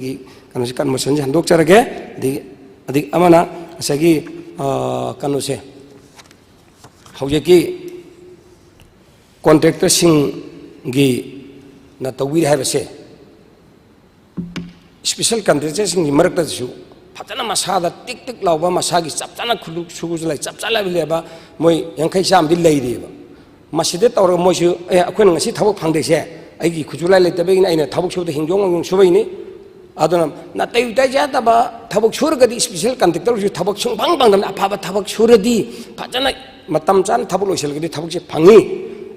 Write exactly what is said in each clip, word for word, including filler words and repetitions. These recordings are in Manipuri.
ꯀꯩꯅꯣꯁꯦ, ꯀꯟꯃꯣꯁꯟꯁꯦ ꯍꯟꯗꯣꯛꯆꯔꯒꯦ꯫ ꯑꯗꯒꯤ, ꯑꯗꯒꯤ ꯑꯃꯅ ꯉꯁꯥꯏꯒꯤ, ꯑ, ꯀꯩꯅꯣꯁꯦ, ꯍꯧꯖꯤꯛꯀꯤ ꯀꯣꯟꯇ꯭ꯔꯦꯛꯇꯔꯁꯤꯡꯒꯤꯅ ꯇꯧꯕꯤꯔꯦ ꯍꯥꯏꯕꯁꯦ, ꯁ꯭ꯄꯦꯁꯦꯜ ꯀꯟꯇ꯭ꯔꯦꯛꯇꯔꯁꯤꯡꯒꯤ ꯃꯔꯛꯇꯁꯨ ꯐꯖꯅ ꯃꯁꯥꯗ ꯇꯤꯛ ꯇꯤꯛ ꯂꯥꯎꯕ, ꯃꯁꯥꯒꯤ ꯆꯞ ꯆꯥꯅ ꯈꯨꯠꯁꯨ ꯈꯨꯠꯁꯨ ꯂꯩ, ꯆꯞ ꯆꯥꯅ ꯂꯩꯕ ꯃꯣꯏ ꯌꯥꯡꯈꯩ ꯆꯥꯝꯃꯗꯤ ꯂꯩꯔꯤꯑꯕ꯫ ꯃꯁꯤꯗ ꯇꯧꯔꯒ ꯃꯣꯏꯁꯨ, "ꯑꯦ, ꯑꯩꯈꯣꯏꯅ ꯉꯁꯤ ꯊꯕꯛ ꯐꯪꯗ꯭ꯔꯤꯁꯦ ꯑꯩꯒꯤ ꯈꯨꯠꯁꯨ ꯂꯥꯏ ꯂꯩꯇꯕꯒꯤꯅꯤ, ꯑꯩꯅ ꯊꯕꯛ ꯁꯨꯕꯗ ꯍꯤꯡꯖꯣꯡ ꯑꯃꯨꯛ ꯁꯨꯕꯩꯅꯤ, ꯑꯗꯨꯅ ꯅꯥꯇꯩ ꯎꯇꯥꯏ ꯆꯥꯗꯕ ꯊꯕꯛ ꯁꯨꯔꯒꯗꯤ ꯁ꯭ꯄꯦꯁꯦꯜ ꯀꯟꯇ꯭ꯔꯦꯛꯇꯔꯁꯨ ꯊꯕꯛ ꯁꯨꯡꯐꯪ ꯐꯪꯗꯕꯅꯤ, ꯑꯐꯕ ꯊꯕꯛ ꯁꯨꯔꯗꯤ, ꯐꯖꯅ ꯃꯇꯝ ꯆꯥꯅ ꯊꯕꯛ ꯂꯣꯏꯁꯤꯜꯂꯒꯗꯤ ꯊꯕꯛꯁꯦ ꯐꯪꯉꯤ꯫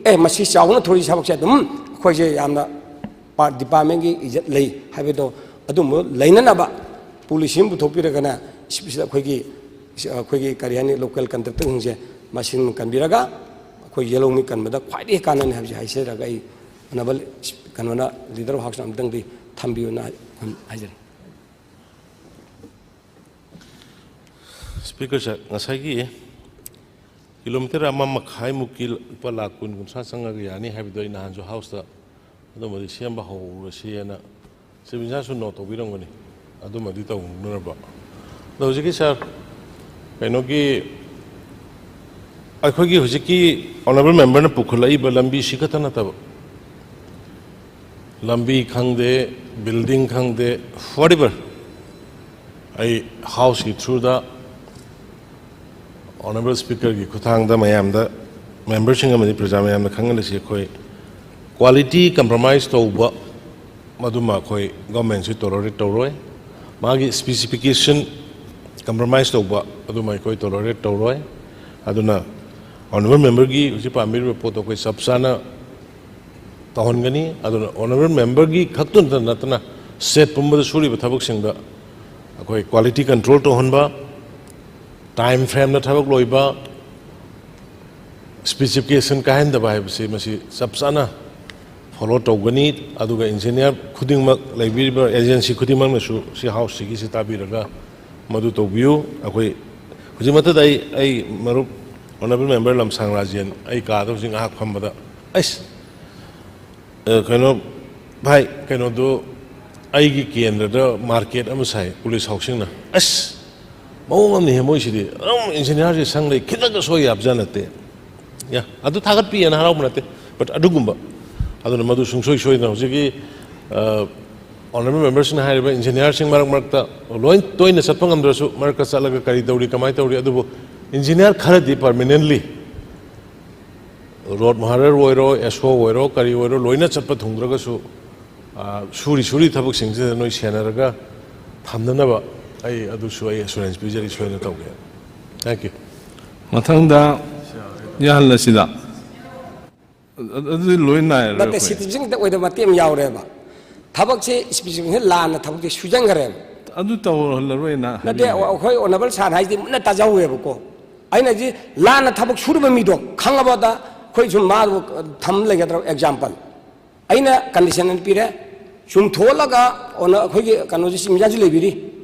ꯑꯦ, ꯃꯁꯤ ꯆꯥꯎꯅ ꯊꯣꯔꯛꯏ ꯊꯕꯛꯁꯦ ꯑꯗꯨꯝ ꯑꯩꯈꯣꯏꯁꯦ ꯌꯥꯝꯅ ꯄꯥꯔꯠ ꯗꯤꯄꯥꯔꯠꯃꯦꯟꯒꯤ ꯏꯖꯠ ꯂꯩ ꯍꯥꯏꯕꯗꯣ ꯑꯗꯨꯝꯕ ꯂꯩꯅꯅꯕ ꯄꯣꯂꯤꯁꯤ ꯑꯃ ꯄꯨꯊꯣꯛꯄꯤꯔꯒꯅ ꯁ꯭ꯄꯦꯁꯦꯜ ꯑꯩꯈꯣꯏꯒꯤ, ꯑꯩꯈꯣꯏꯒꯤ ꯀꯔꯤ ꯍꯥꯏꯅꯤ, ꯂꯣꯀꯦꯜ ꯀꯟꯇ꯭ꯔꯦꯛꯇꯔꯁꯤꯡꯁꯦ ꯃꯁꯤꯡ ꯀꯟꯕꯤꯔꯒ ꯑꯩꯈꯣꯏ ꯌꯦꯜꯍꯧꯃꯤ ꯀꯟꯕꯗ ꯈ꯭ꯋꯥꯏꯗꯒꯤ ꯀꯥꯟꯅꯅꯤ ꯍꯥꯏꯕꯁꯤ ꯍꯥꯏꯖꯔꯒ ꯑꯩ ꯑꯅꯕ ꯀꯩꯅꯣꯅ, ꯂꯤꯗꯔ ꯑꯣꯐ ꯍꯥꯎꯁꯅ ꯑꯃꯨꯛꯇꯪꯗꯤ ꯊꯝꯕꯤꯌꯨꯅ ꯍꯥꯏꯖꯔꯤ꯫ ꯁ꯭ꯄꯤꯀꯔ ꯁꯥꯔ, ꯉꯁꯥꯏꯒꯤ ꯀꯤꯂꯣꯃꯤꯇꯔ ꯑꯃ ꯃꯈꯥꯏꯃꯨꯛꯀꯤ ꯂꯨꯄꯥ ꯂꯥꯈ ꯀꯨꯟ ꯀꯨꯟꯊ꯭ꯔꯥ ꯆꯪꯉꯒ ꯌꯥꯅꯤ ꯍꯥꯏꯕꯗꯣ ꯑꯩ ꯅꯍꯥꯟꯁꯨ ꯍꯥꯎꯁꯇ ꯑꯗꯨꯝꯕꯗꯤ ꯁꯦꯝꯕ ꯍꯧꯔꯁꯦꯅ ꯆꯤꯐ ꯃꯤꯅꯤꯁꯇꯔꯁꯨ ꯅꯣꯠ ꯇꯧꯕꯤꯔꯝꯒꯅꯤ, ꯑꯗꯨꯃꯗꯤ ꯇꯧꯅꯅꯕ꯫ ꯑꯗꯣ ꯍꯧꯖꯤꯛꯀꯤ ꯁꯥꯔ, ꯀꯩꯅꯣꯒꯤ, ꯑꯩꯈꯣꯏꯒꯤ ꯍꯧꯖꯤꯛꯀꯤ ꯑꯣꯅꯔꯦꯕꯜ ꯃꯦꯝꯕꯔꯅ ꯄꯨꯈꯠꯂꯛꯏꯕ ꯂꯝꯕꯤꯁꯤ ꯈꯛꯇ ꯅꯠꯇꯕ, ꯂꯝꯕꯤ ꯈꯪꯗꯦ, ꯕꯤꯜꯗꯤꯡ ꯈꯪꯗꯦ, whatever, ꯑꯩ ꯍꯥꯎꯁꯀꯤ ꯊ꯭ꯔꯨꯗ ꯑꯣꯅꯔꯦꯕꯜ ꯁ꯭ꯄꯤꯀꯔꯒꯤ ꯈꯨꯠꯊꯥꯡꯗ ꯃꯌꯥꯝꯗ, ꯃꯦꯝꯕꯔꯁꯤꯡ ꯑꯃꯗꯤ ꯄ꯭ꯔꯖꯥ ꯃꯌꯥꯝꯗ ꯈꯪꯍꯜꯂꯤꯁꯤ, ꯑꯩꯈꯣꯏ ꯀ꯭ꯋꯥꯂꯤꯇꯤ ꯀꯝꯄ꯭ꯔꯣꯃꯥꯏꯁ ꯇꯧꯕ, ꯃꯗꯨꯃ ꯑꯩꯈꯣꯏ ꯒꯣꯔꯃꯦꯟꯁꯨ ꯇꯣꯂꯔꯦꯠ ꯇꯧꯔꯣꯏ꯫ ꯃꯥꯒꯤ ꯁ꯭ꯄꯦꯁꯤꯐꯤꯀꯦꯁꯟ ꯀꯝꯄ꯭ꯔꯣꯃꯥꯏꯁ ꯇꯧꯕ, ꯑꯗꯨꯃ ꯑꯩꯈꯣꯏ ꯇꯣꯂꯔꯦꯠ ꯇꯧꯔꯣꯏ꯫ ꯑꯗꯨꯅ ꯑꯣꯅꯔꯦꯕꯜ ꯃꯦꯝꯕꯔꯒꯤ ꯍꯧꯖꯤꯛ ꯄꯥꯝꯕꯤꯔꯤꯕ ꯄꯣꯠꯇꯣ ꯑꯩꯈꯣꯏ ꯆꯞ ꯆꯥꯅ ꯇꯧꯍꯟꯒꯅꯤ꯫ ꯑꯗꯨꯅ ꯑꯣꯅꯔꯦꯕꯜ ꯃꯦꯝꯕꯔꯒꯤ ꯈꯛꯇꯗ ꯅꯠꯇꯅ ꯁ꯭ꯇꯦꯠ ꯄꯨꯝꯕꯗ ꯁꯨꯔꯤꯕ ꯊꯕꯛꯁꯤꯡꯗ ꯑꯩꯈꯣꯏ ꯀ꯭ꯋꯥꯂꯤꯇꯤ ꯀꯟꯇ꯭ꯔꯣꯜ ꯇꯧꯍꯟꯕ, ꯇꯥꯏꯝ ꯐ꯭ꯔꯦꯝꯗ ꯊꯕꯛ ꯂꯣꯏꯕ, ꯁ꯭ꯄꯦꯁꯤꯐꯤꯀꯦꯁꯟ ꯀꯥꯏꯍꯟꯗꯕ ꯍꯥꯏꯕꯁꯤ ꯃꯁꯤ ꯆꯞ ꯆꯥꯅ ꯐꯣꯂꯣ ꯇꯧꯒꯅꯤ꯫ ꯑꯗꯨꯒ ꯏꯟꯖꯤꯅꯤꯌꯥꯔ ꯈꯨꯗꯤꯡꯃꯛ, ꯂꯩꯕꯤꯔꯤꯕ ꯑꯦꯖꯦꯟꯁꯤ ꯈꯨꯗꯤꯡꯃꯛꯅꯁꯨ ꯁꯤ ꯍꯥꯎꯁꯁꯤꯒꯤꯁꯤ ꯇꯥꯕꯤꯔꯒ ꯃꯗꯨ ꯇꯧꯕꯤꯌꯨ꯫ ꯑꯩꯈꯣꯏ ꯍꯧꯖꯤꯛꯃꯛꯇꯗ ꯑꯩ, ꯑꯩ ꯃꯔꯨꯞ ꯑꯣꯅꯔꯦꯕꯜ ꯃꯦꯝꯕꯔ ꯂꯝꯁꯥꯡ ꯔꯥꯖꯦꯟ ꯑꯩ ꯀꯥꯗ ꯍꯧꯖꯤꯛ ꯉꯥꯏꯍꯥꯛ ꯐꯝꯕꯗ, "ꯑꯩꯁ, ꯑ, ꯀꯩꯅꯣ ꯚꯥꯏ, ꯀꯩꯅꯣꯗꯨ ꯑꯩꯒꯤ ꯀꯦꯟꯗ꯭ꯔꯗ ꯃꯥꯔꯀꯦꯠ ꯑꯃ ꯁꯥꯏ ꯄꯨꯂꯤꯁ ꯍꯥꯎꯁꯤꯡꯅ꯫ ꯑꯁ, ꯃꯑꯣꯡ ꯑꯃꯅꯤꯍꯦ ꯃꯣꯏꯁꯤꯗꯤ꯫ ꯑꯗꯨꯝ ꯏꯟꯖꯤꯅꯤꯌꯥꯔꯁꯤ ꯁꯪ ꯂꯩ, ꯈꯤꯇꯪꯒ ꯁꯣꯏ ꯌꯥꯕꯖꯥꯠ ꯅꯠꯇꯦ꯫ ꯌꯥ, ꯑꯗꯨ ꯊꯥꯒꯠꯄꯤꯌꯦꯅ ꯍꯔꯥꯎꯕ ꯅꯠꯇꯦ, but ꯑꯗꯨꯒꯨꯝꯕ꯫ ꯑꯗꯨꯅ ꯃꯗꯨ ꯁꯨꯡꯁꯣꯏ ꯁꯣꯏꯗꯅ ꯍꯧꯖꯤꯛꯀꯤ, ꯑ, ꯑꯣꯅꯔꯦꯕꯜ ꯃꯦꯝꯕꯔꯁꯤꯡꯅ ꯍꯥꯏꯔꯤꯕ ꯏꯟꯖꯤꯅꯤꯌꯥꯔꯁꯤꯡ ꯃꯔꯛ ꯃꯔꯛꯇ, ꯂꯣꯏ ꯇꯣꯏꯅ ꯆꯠꯄ ꯉꯝꯗ꯭ꯔꯁꯨ, ꯃꯔꯛꯇ ꯆꯠꯂꯒ ꯀꯔꯤ ꯇꯧꯔꯤ, ꯀꯃꯥꯏꯅ ꯇꯧꯔꯤ, ꯑꯗꯨꯕꯨ ꯏꯟꯖꯤꯅꯤꯌꯥꯔ ꯈꯔꯗꯤ ꯄꯔꯃꯤꯅꯦꯟꯂꯤ ꯔꯣꯗ ꯃꯍꯥꯔꯔ ꯑꯣꯏꯔꯣ, ꯑꯦꯁ ꯑꯣ ꯑꯣꯏꯔꯣ, ꯀꯔꯤ ꯑꯣꯏꯔꯣ, ꯂꯣꯏꯅ ꯆꯠꯄ ꯊꯨꯡꯗ꯭ꯔꯒꯁꯨ, ꯑ, ꯁꯨꯔꯤ ꯁꯨꯔꯤ ꯊꯕꯛꯁꯤꯡꯁꯤꯗ ꯅꯣꯏ ꯁꯦꯟꯅꯔꯒ ꯊꯝꯅꯅꯕ ꯑꯩ ꯑꯗꯨꯁꯨ ꯑꯩ ꯑꯦꯁꯨꯔꯦꯟꯁ ꯄꯤꯖꯔꯤ, ꯁꯣꯏꯗꯅ ꯇꯧꯒꯦ꯫ Thank you꯫ ꯃꯊꯪꯗ ꯌꯥꯍꯜꯂꯁꯤꯗ꯫ ꯑꯗꯨꯗꯤ ꯂꯣꯏ ꯅꯥꯏꯔꯔꯣꯏ ꯅꯠꯇꯦ, ꯑꯩꯈꯣꯏ꯫ ꯁꯤꯇꯤꯖꯟ ꯈꯛꯇ ꯑꯣꯏꯗꯕ ꯃꯇꯦꯛ ꯑꯃ ꯌꯥꯎꯔꯦꯕ꯫ ꯊꯕꯛꯁꯦ ꯏꯁꯄꯤꯁꯤꯐꯤꯛ ꯂꯥꯟꯅ ꯊꯕꯛꯁꯦ ꯁꯨꯖꯟꯈ꯭ꯔꯦꯕ꯫ ꯑꯗꯨ ꯇꯧꯍꯜꯂꯔꯣꯏꯅ ꯅꯠꯇꯦ, ꯍꯥꯏꯕꯤꯕꯅꯦ꯫ ꯑꯩꯈꯣꯏ ꯑꯣꯅꯔꯦꯕꯜ ꯁꯥꯔ ꯍꯥꯏꯁꯤꯗꯤ ꯃꯨꯟꯅ ꯇꯥꯖꯍꯧꯋꯦꯕꯀꯣ꯫ ꯑꯩꯅ ꯍꯥꯏꯗꯤ ꯂꯥꯟꯅ ꯊꯕꯛ ꯁꯨꯔꯤꯕ ꯃꯤꯗꯣ ꯈꯪꯉꯕꯗ ꯑꯩꯈꯣꯏ ꯁꯨꯝ ꯃꯥꯕꯨ ꯊꯝ ꯂꯩꯒꯗ꯭ꯔꯣ ꯑꯦꯛꯖꯥꯝꯄꯜ? ꯑꯩꯅ ꯀꯟꯗꯤꯁꯟ ꯑꯃ ꯄꯤꯔꯦ, ꯆꯨꯝꯊꯣꯛꯍꯜꯂꯒ ꯑꯣꯅ-, ꯑꯩꯈꯣꯏꯒꯤ ꯀꯩꯅꯣꯁꯦ ꯆꯤꯞ ꯃꯤꯅꯤꯁꯇꯔꯁꯨ ꯂꯩꯕꯤꯔꯤ,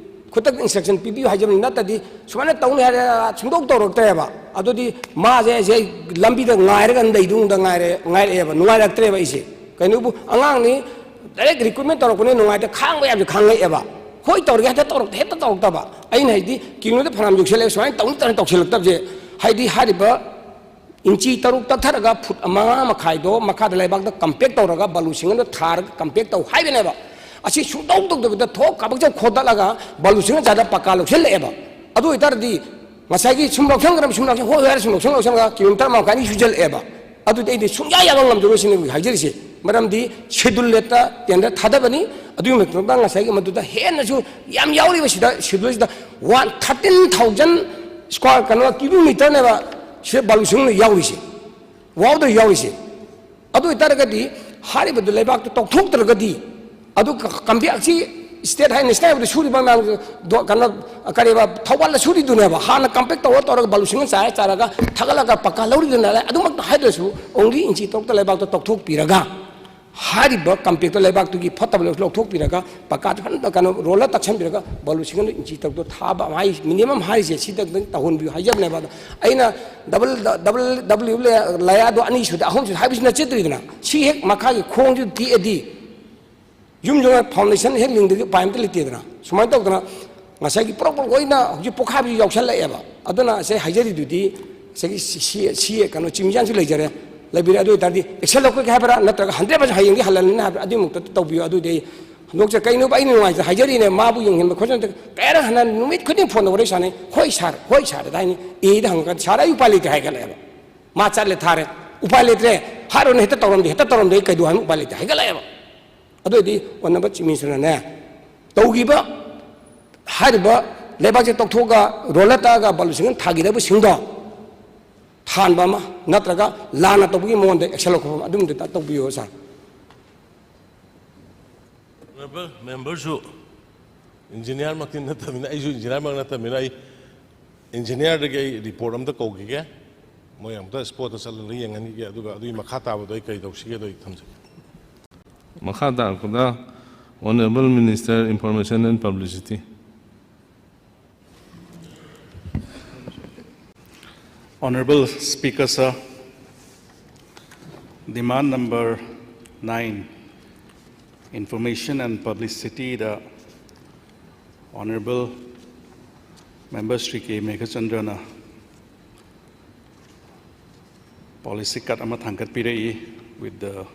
ꯈꯨꯗꯛꯇ ꯏꯟꯁꯇ꯭ꯔꯛꯁꯟ ꯄꯤꯕꯤꯌꯨ ꯍꯥꯏꯖꯕꯅꯤ, ꯅꯠꯇ꯭ꯔꯗꯤ ꯁꯨꯃꯥꯏꯅ ꯇꯧꯅꯤ ꯍꯥꯏꯔꯦ ꯁꯨꯡꯇꯧ ꯇꯧꯔꯛꯇ꯭ꯔꯦꯕ꯫ ꯑꯗꯨꯗꯤ ꯃꯥꯁꯦ ꯑꯩꯁꯦ ꯂꯝꯕꯤꯗ ꯉꯥꯏꯔꯒ ꯂꯩꯗꯧꯗ ꯉꯥꯏꯔꯦ, ꯉꯥꯏꯔꯛꯑꯦꯕ, ꯅꯨꯡꯉꯥꯏꯔꯛꯇ꯭ꯔꯦꯕ ꯑꯩꯁꯦ꯫ ꯀꯩꯅꯣꯕꯨ ꯑꯉꯥꯡꯅꯤ, ꯗꯥꯏꯔꯦꯛ ꯔꯤꯀ꯭ꯔꯨꯠꯃꯦꯟ ꯇꯧꯔꯛꯄꯅꯤ, ꯅꯨꯡꯉꯥꯏꯇ ꯈꯥꯡꯕ ꯌꯥꯕꯁꯨ ꯈꯥꯡꯉꯛꯑꯦꯕ꯫ ꯍꯣꯏ ꯇꯧꯔꯒꯦ ꯍꯦꯛꯇ ꯇꯧꯔꯛꯇ-, ꯍꯦꯛꯇ ꯇꯧꯔꯛꯇꯕ꯫ ꯑꯩꯅ ꯍꯥꯏꯗꯤ ꯀꯤꯂꯣꯃꯤꯇꯔ ꯐꯅꯌꯥꯝ ꯌꯧꯁꯜꯂꯛꯑꯦ, ꯁꯨꯃꯥꯏꯅ ꯇꯧꯅꯤ ꯇꯧꯅꯤ ꯇꯧꯁꯤꯜꯂꯛꯇꯕꯁꯦ, ꯍꯥꯏꯗꯤ ꯍꯥꯏꯔꯤꯕ ꯏꯟꯆꯤ ꯇꯔꯨꯛ ꯇꯛꯊꯔꯒ ꯐꯨꯠ ꯃꯉꯥ ꯃꯈꯥꯏꯗꯣ ꯃꯈꯥꯗ ꯂꯩꯕꯥꯛꯇ ꯀꯝꯄꯦꯛ ꯇꯧꯔꯒ ꯕꯥꯂꯨ ꯁꯤꯡꯒꯜꯗꯣ ꯊꯥꯔꯒ ꯀꯝꯄꯦꯛ ꯇꯧ ꯍꯥꯏꯕꯅꯦꯕ꯫ ꯑꯁꯤ ꯁꯨꯡꯇꯧ ꯇꯧꯗꯕꯤꯗ ꯊꯣꯛ ꯀꯥꯕꯛ ꯆꯧ ꯈꯣꯗꯠꯂꯒ ꯕꯥꯂꯨ ꯁꯤꯡꯒꯜ ꯆꯥꯗ ꯄꯀꯥ ꯂꯧꯁꯤꯜꯂꯛꯑꯦꯕ꯫ ꯑꯗꯨ ꯑꯣꯏꯇꯥꯔꯗꯤ ꯉꯁꯥꯏꯒꯤ ꯁꯨꯝ ꯂꯧꯁꯟꯈ꯭ꯔꯕ, ꯁꯨꯝ ꯂꯧꯁꯟ-, ꯍꯣꯏ, ꯍꯣꯏ ꯍꯥꯏꯔ ꯁꯨꯝ ꯂꯧꯁꯟ, ꯂꯧꯁꯟꯈ꯭ꯔꯒ ꯀꯤꯂꯣꯃꯤꯇꯔ ꯑꯃ ꯃꯈꯥꯏ ꯑꯅꯤ ꯁꯨꯖꯜꯂꯛꯑꯦꯕ꯫ ꯑꯗꯨꯗꯤ ꯑꯩꯗꯤ ꯁꯨꯡꯌꯥ ꯌꯥꯕ ꯉꯝꯖꯔꯣꯏ ꯁꯤꯅꯤ ꯑꯩꯈꯣꯏ ꯍꯥꯏꯖꯔꯤꯁꯦ꯫ ꯃꯔꯝꯗꯤ ꯁꯦꯗꯨꯜ ꯔꯦꯠꯇ ꯇꯦꯟꯗꯔ ꯊꯥꯗꯕꯅꯤ꯫ ꯑꯗꯨꯒꯤ ꯃꯇꯨꯡꯗ ꯉꯁꯥꯏꯒꯤ ꯃꯗꯨꯗ ꯍꯦꯟꯅꯁꯨ ꯌꯥꯝ ꯌꯥꯎꯔꯤꯕ ꯁꯤꯗ, ꯁꯦꯗꯨꯜꯁꯤꯗ ꯋꯥꯟ ꯊꯥꯔꯇꯤꯟ ꯊꯥꯎꯖꯟ ꯁ꯭ꯀ꯭ꯋꯥꯔ ꯀꯩꯅꯣ ꯀꯤꯂꯣꯃꯤꯇꯔꯅꯦꯕ ꯁꯤꯗ ꯕꯥꯂꯨ ꯁꯤꯡꯒꯜ ꯌꯥꯎꯔꯤꯁꯦ꯫ ꯋꯥꯎꯗ ꯌꯥꯎꯔꯤꯁꯦ꯫ ꯑꯗꯨ ꯑꯣꯏꯇꯥꯔꯒꯗꯤ ꯍꯥꯏꯔꯤꯕꯗꯨ ꯂꯩꯕꯥꯛꯇꯨ ꯇꯧꯊꯣꯛꯇ꯭ꯔꯒꯗꯤ, ꯑꯗꯨ ꯀꯝꯄꯦꯛ ꯑꯁꯤ ꯁ꯭ꯇꯦꯠ ꯍꯥꯏ ꯅꯦꯁꯅꯦꯜ ꯍꯥꯏꯕꯗ ꯁꯨꯔꯤꯕ ꯃꯌꯥꯝ ꯗꯣ-, ꯀꯩꯅꯣ, ꯀꯔꯤꯕ, ꯊꯧꯕꯥꯜꯗ ꯁꯨꯔꯤꯗꯨꯅꯦꯕ꯫ ꯍꯥꯟꯅ ꯀꯝꯄꯦꯛ ꯇꯧꯔ ꯇꯧꯔꯒ ꯕꯥꯂꯨ ꯁꯤꯡꯒꯜ ꯆꯥꯏꯔ ꯆꯥꯏꯔꯒ ꯊꯥꯒꯠꯂꯒ ꯄꯀꯥ ꯂꯧꯔꯤꯗꯨꯅ ꯑꯗꯨꯃꯛꯇ ꯍꯥꯏꯗ꯭ꯔꯁꯨ only ꯏꯟꯆꯤ ꯇꯔꯨꯛꯇ ꯂꯩꯕꯥꯛꯇꯣ ꯇꯧꯊꯣꯛꯄꯤꯔꯒ ꯍꯥꯏꯔꯤꯕ ꯀꯝꯄꯦꯛꯇꯣ ꯂꯩꯕꯥꯛꯇꯨꯒꯤ ꯐꯠꯇꯕ ꯂꯧꯊꯣꯛꯄꯤꯔꯒ ꯄꯀꯥꯗ ꯐꯖꯅ ꯀꯩꯅꯣ ꯔꯣꯂꯔ ꯇꯛꯁꯟꯕꯤꯔꯒ ꯕꯥꯂꯨ ꯁꯤꯡꯒꯜꯗꯣ ꯏꯟꯆꯤ ꯇꯔꯨꯛꯇꯣ ꯊꯥꯕ ꯍꯥꯏ ꯃꯤꯅꯤꯃꯝ ꯍꯥꯏꯔꯤꯁꯦ ꯁꯤꯗ ꯇꯧꯍꯟꯕꯤꯌꯨ ꯍꯥꯏꯖꯕꯅꯦꯕ꯫ ꯑꯗꯣ ꯑꯩꯅ ꯗꯕꯜ, ꯗꯕꯜ ꯗꯕꯜꯌꯨ ꯂꯌꯥꯔꯗꯣ ꯑꯅꯤ ꯁꯨꯗ ꯑꯍꯨꯝ ꯁꯨꯗ ꯍꯥꯏꯕꯁꯤ ꯅꯠꯆꯗ꯭ꯔꯤꯗꯅ ꯁꯤ ꯍꯦꯛ ꯃꯈꯥꯒꯤ ꯈꯣꯡꯁꯤ ꯇꯦꯛꯑꯗꯤ ꯌꯨꯝ ꯌꯨꯝꯗ ꯐꯥꯎꯟꯗꯦꯁꯟ ꯍꯦꯛ ꯂꯤꯡꯗ꯭ꯔꯗꯤ ꯎꯄꯥꯏ ꯑꯝꯇ ꯂꯩꯇꯦꯗꯅ꯫ ꯁꯨꯃꯥꯏꯅ ꯇꯧꯗꯅ ꯉꯁꯥꯏꯒꯤ ꯄ꯭ꯔꯣꯛ ꯄ꯭ꯔꯣꯛ ꯂꯣꯏꯅ ꯍꯧꯖꯤꯛ ꯄꯣꯛꯈꯥꯏꯕꯁꯨ ꯌꯥꯎꯁꯜꯂꯛꯑꯦꯕ꯫ ꯑꯗꯨꯅ ꯉꯁꯥꯏ ꯍꯥꯏꯖꯔꯤꯗꯨꯗꯤ ꯉꯁꯥꯏꯒꯤ ꯁꯤ, ꯁꯤ, ꯁꯤ ꯀꯩꯅꯣ ꯆꯤꯡꯃꯤꯖꯥꯟꯁꯨ ꯂꯩꯖꯔꯦ, ꯂꯩꯕꯤꯔꯦ꯫ ꯑꯗꯨ ꯑꯣꯏ ꯇꯥꯔꯗꯤ ꯑꯦꯛꯁꯟ ꯂꯧꯈꯠꯀꯦ ꯍꯥꯏꯕ꯭ꯔꯥ, ꯅꯠꯇ꯭ꯔꯒ ꯍꯟꯗ꯭ꯔꯦꯠ ꯄꯥꯔꯁꯦꯟ ꯍꯌꯦꯡꯗꯤ ꯍꯜꯍꯜꯂꯅꯤ ꯍꯥꯏꯕ꯭ꯔꯥ, ꯑꯗꯨꯏꯃꯛꯇ ꯇꯧꯕꯤꯌꯨ꯫ ꯑꯗꯨꯗꯤ ꯑꯩ ꯍꯟꯗꯣꯛꯆ-, ꯀꯩꯅꯣꯕ ꯑꯩꯅ ꯅꯨꯡꯉꯥꯏꯇꯅ ꯍꯥꯏꯖꯔꯤꯅꯦ, ꯃꯥꯕꯨ ꯌꯦꯡꯍꯟꯕ ꯈꯣꯠꯆꯟꯕ ꯀꯌꯥꯔꯛ ꯍꯟꯅ ꯅꯨꯃꯤꯠ ꯈꯨꯗꯤꯡ ꯐꯣꯟꯗ ꯋꯥꯔꯤ ꯁꯥꯟꯅꯩ꯫ "ꯍꯣꯏ ꯁꯥꯔ, ꯍꯣꯏ ꯁꯥꯔ" ꯍꯥꯏꯅꯤ꯫ ꯑꯦꯗ ꯍꯪꯉꯀꯥꯟꯗ "ꯁꯥꯔ, ꯑꯩ ꯎꯄꯥꯏ ꯂꯩꯇꯦ" ꯍꯥꯏꯒꯠꯂꯛꯑꯦꯕ꯫ ꯃꯥ ꯆꯠꯂꯦ, ꯊꯥꯔꯦ, ꯎꯄꯥꯏ ꯂꯩꯇ꯭ꯔꯦ꯫ "ꯍꯥꯏꯔꯨꯅꯦ, ꯍꯦꯛꯇ ꯇꯧꯔꯝꯗꯦ, ꯍꯦꯛꯇ ꯇꯧꯔꯝꯗꯦ, ꯑꯩ ꯀꯩꯗꯧ ꯍꯥꯏꯅꯣ, ꯎꯄꯥꯏ ꯂꯩꯇꯦ" ꯍꯥꯏꯒꯠꯂꯛꯑꯦꯕ꯫ ꯑꯗꯨ ꯑꯣꯏꯗꯤ ꯑꯣꯅꯔꯦꯕꯜ ꯆꯤꯐ ꯃꯤꯅꯤꯁꯇꯔꯅꯅꯦ, ꯇꯧꯈꯤꯕ ꯍꯥꯏꯔꯤꯕ ꯂꯩꯕꯥꯛꯁꯦ ꯇꯧꯊꯣꯛꯑꯒ ꯔꯣꯂꯔ ꯇꯛꯑꯒ ꯕꯥꯂꯨ ꯁꯤꯡꯅ ꯊꯥꯈꯤꯗꯕꯁꯤꯡꯗꯣ ꯊꯥꯟꯕ ꯑꯃ ꯅꯠꯇ꯭ꯔꯒ ꯂꯥꯟꯅ ꯇꯧꯕꯒꯤ ꯃꯉꯣꯟꯗ ꯑꯦꯛꯁꯟ ꯂꯧꯈꯠꯄ ꯑꯃ ꯑꯗꯨꯝꯗꯤ ꯇꯧꯕꯤꯌꯣ ꯁꯥꯔ꯫ ꯑꯣꯅꯔꯦꯕꯜ ꯃꯦꯝꯕꯔꯁꯨ ꯏꯟꯖꯤꯅꯤꯌꯥꯔꯃꯛꯇꯤ ꯅꯠꯇꯕꯅꯤꯅ, ꯑꯩꯁꯨ ꯏꯟꯖꯤꯅꯤꯌꯥꯔꯃꯛ ꯅꯠꯇꯕꯅꯤꯅ, ꯑꯩ ꯏꯟꯖꯤꯅꯤꯌꯥꯔꯗꯒꯤ ꯑꯩ ꯔꯤꯄꯣꯔꯠ ꯑꯝꯇ ꯀꯧꯈꯤꯒꯦ꯫ ꯃꯣꯏ ꯑꯝꯇ ꯁ꯭ꯄꯣꯠꯇ ꯆꯠꯂꯒ ꯌꯦꯡꯍꯟꯈꯤꯒꯦ꯫ ꯑꯗꯨꯒ ꯑꯗꯨꯒꯤ ꯃꯈꯥ ꯇꯥꯕꯗꯣ ꯑꯩ ꯀꯔꯤ ꯇꯧꯁꯤꯒꯦꯗꯣ ꯑꯩ ꯊꯝꯖꯒꯦ꯫ ꯃꯈꯥ ꯇꯥꯔꯛꯄꯗ Honourable Minister Information and Publicity. Honorable Speaker, sir, demand number nine, information and publicity, the Honorable Member Shri K Meghachandrana policy cut ꯑꯃ ꯊꯥꯡꯒꯠꯄꯤꯔꯛꯏ with the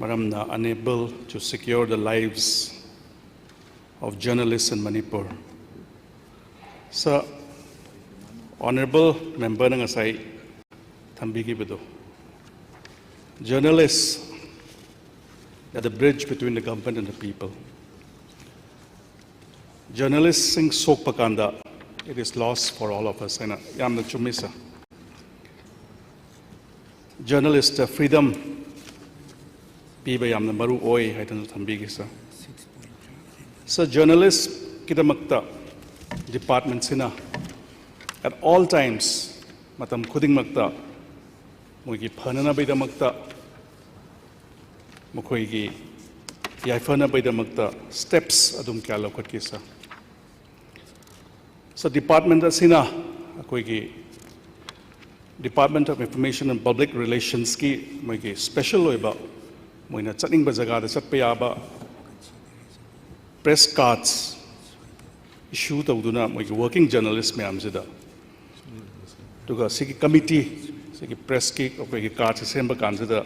ꯃꯔꯝꯅ unable to secure the lives of journalists in Manipur. Sir, Honorable Member ꯅ ꯉꯁꯥꯏ ꯊꯝꯕꯤꯈꯤꯕꯗꯣ, journalists are the bridge between the government and the people. Journalistꯁꯤꯡ ꯁꯣꯛꯄ ꯀꯥꯟꯗ it is loss for all of us ꯍꯥꯏꯅ ꯌꯥꯝꯅ ꯆꯨꯝꯃꯤ, sir. Journalist freedom ꯄꯤꯕ ꯌꯥꯝꯅ ꯃꯔꯨ ꯑꯣꯏ ꯍꯥꯏꯗꯅ ꯊꯝꯕꯤꯈꯤ, sir. Sir, journalistꯀꯤꯗꯃꯛꯇ departmentꯁꯤꯅ at all times, ꯃꯇꯝ ꯈꯨꯗꯤꯡꯃꯛꯇ ꯃꯣꯏꯒꯤ ꯐꯅꯅꯕꯒꯤꯗꯃꯛꯇ, ꯃꯈꯣꯏꯒꯤ ꯌꯥꯏꯐꯅꯕꯒꯤꯗꯃꯛꯇ steps ꯑꯗꯨꯝ ꯀꯌꯥ ꯂꯧꯈꯠꯈꯤ, sir. Sir, department ꯑꯁꯤꯅ ꯑꯩꯈꯣꯏꯒꯤ Department of Information and Public Relationsꯀꯤ ꯃꯣꯏꯒꯤ special ꯑꯣꯏꯕ ꯃꯣꯏꯅ ꯆꯠꯅꯤꯡꯕ ꯖꯒꯥꯗ ꯆꯠꯄ ꯌꯥꯕ press cards issue ꯇꯧꯗꯨꯅ ꯃꯣꯏꯒꯤ working journalist ꯃꯌꯥꯝꯁꯤꯗ, ꯑꯗꯨꯒ ꯁꯤꯒꯤ committee, ꯁꯤꯒꯤ pressꯀꯤ ꯑꯩꯈꯣꯏꯒꯤ cardꯁꯦ ꯁꯦꯝꯕ ꯀꯥꯟꯁꯤꯗ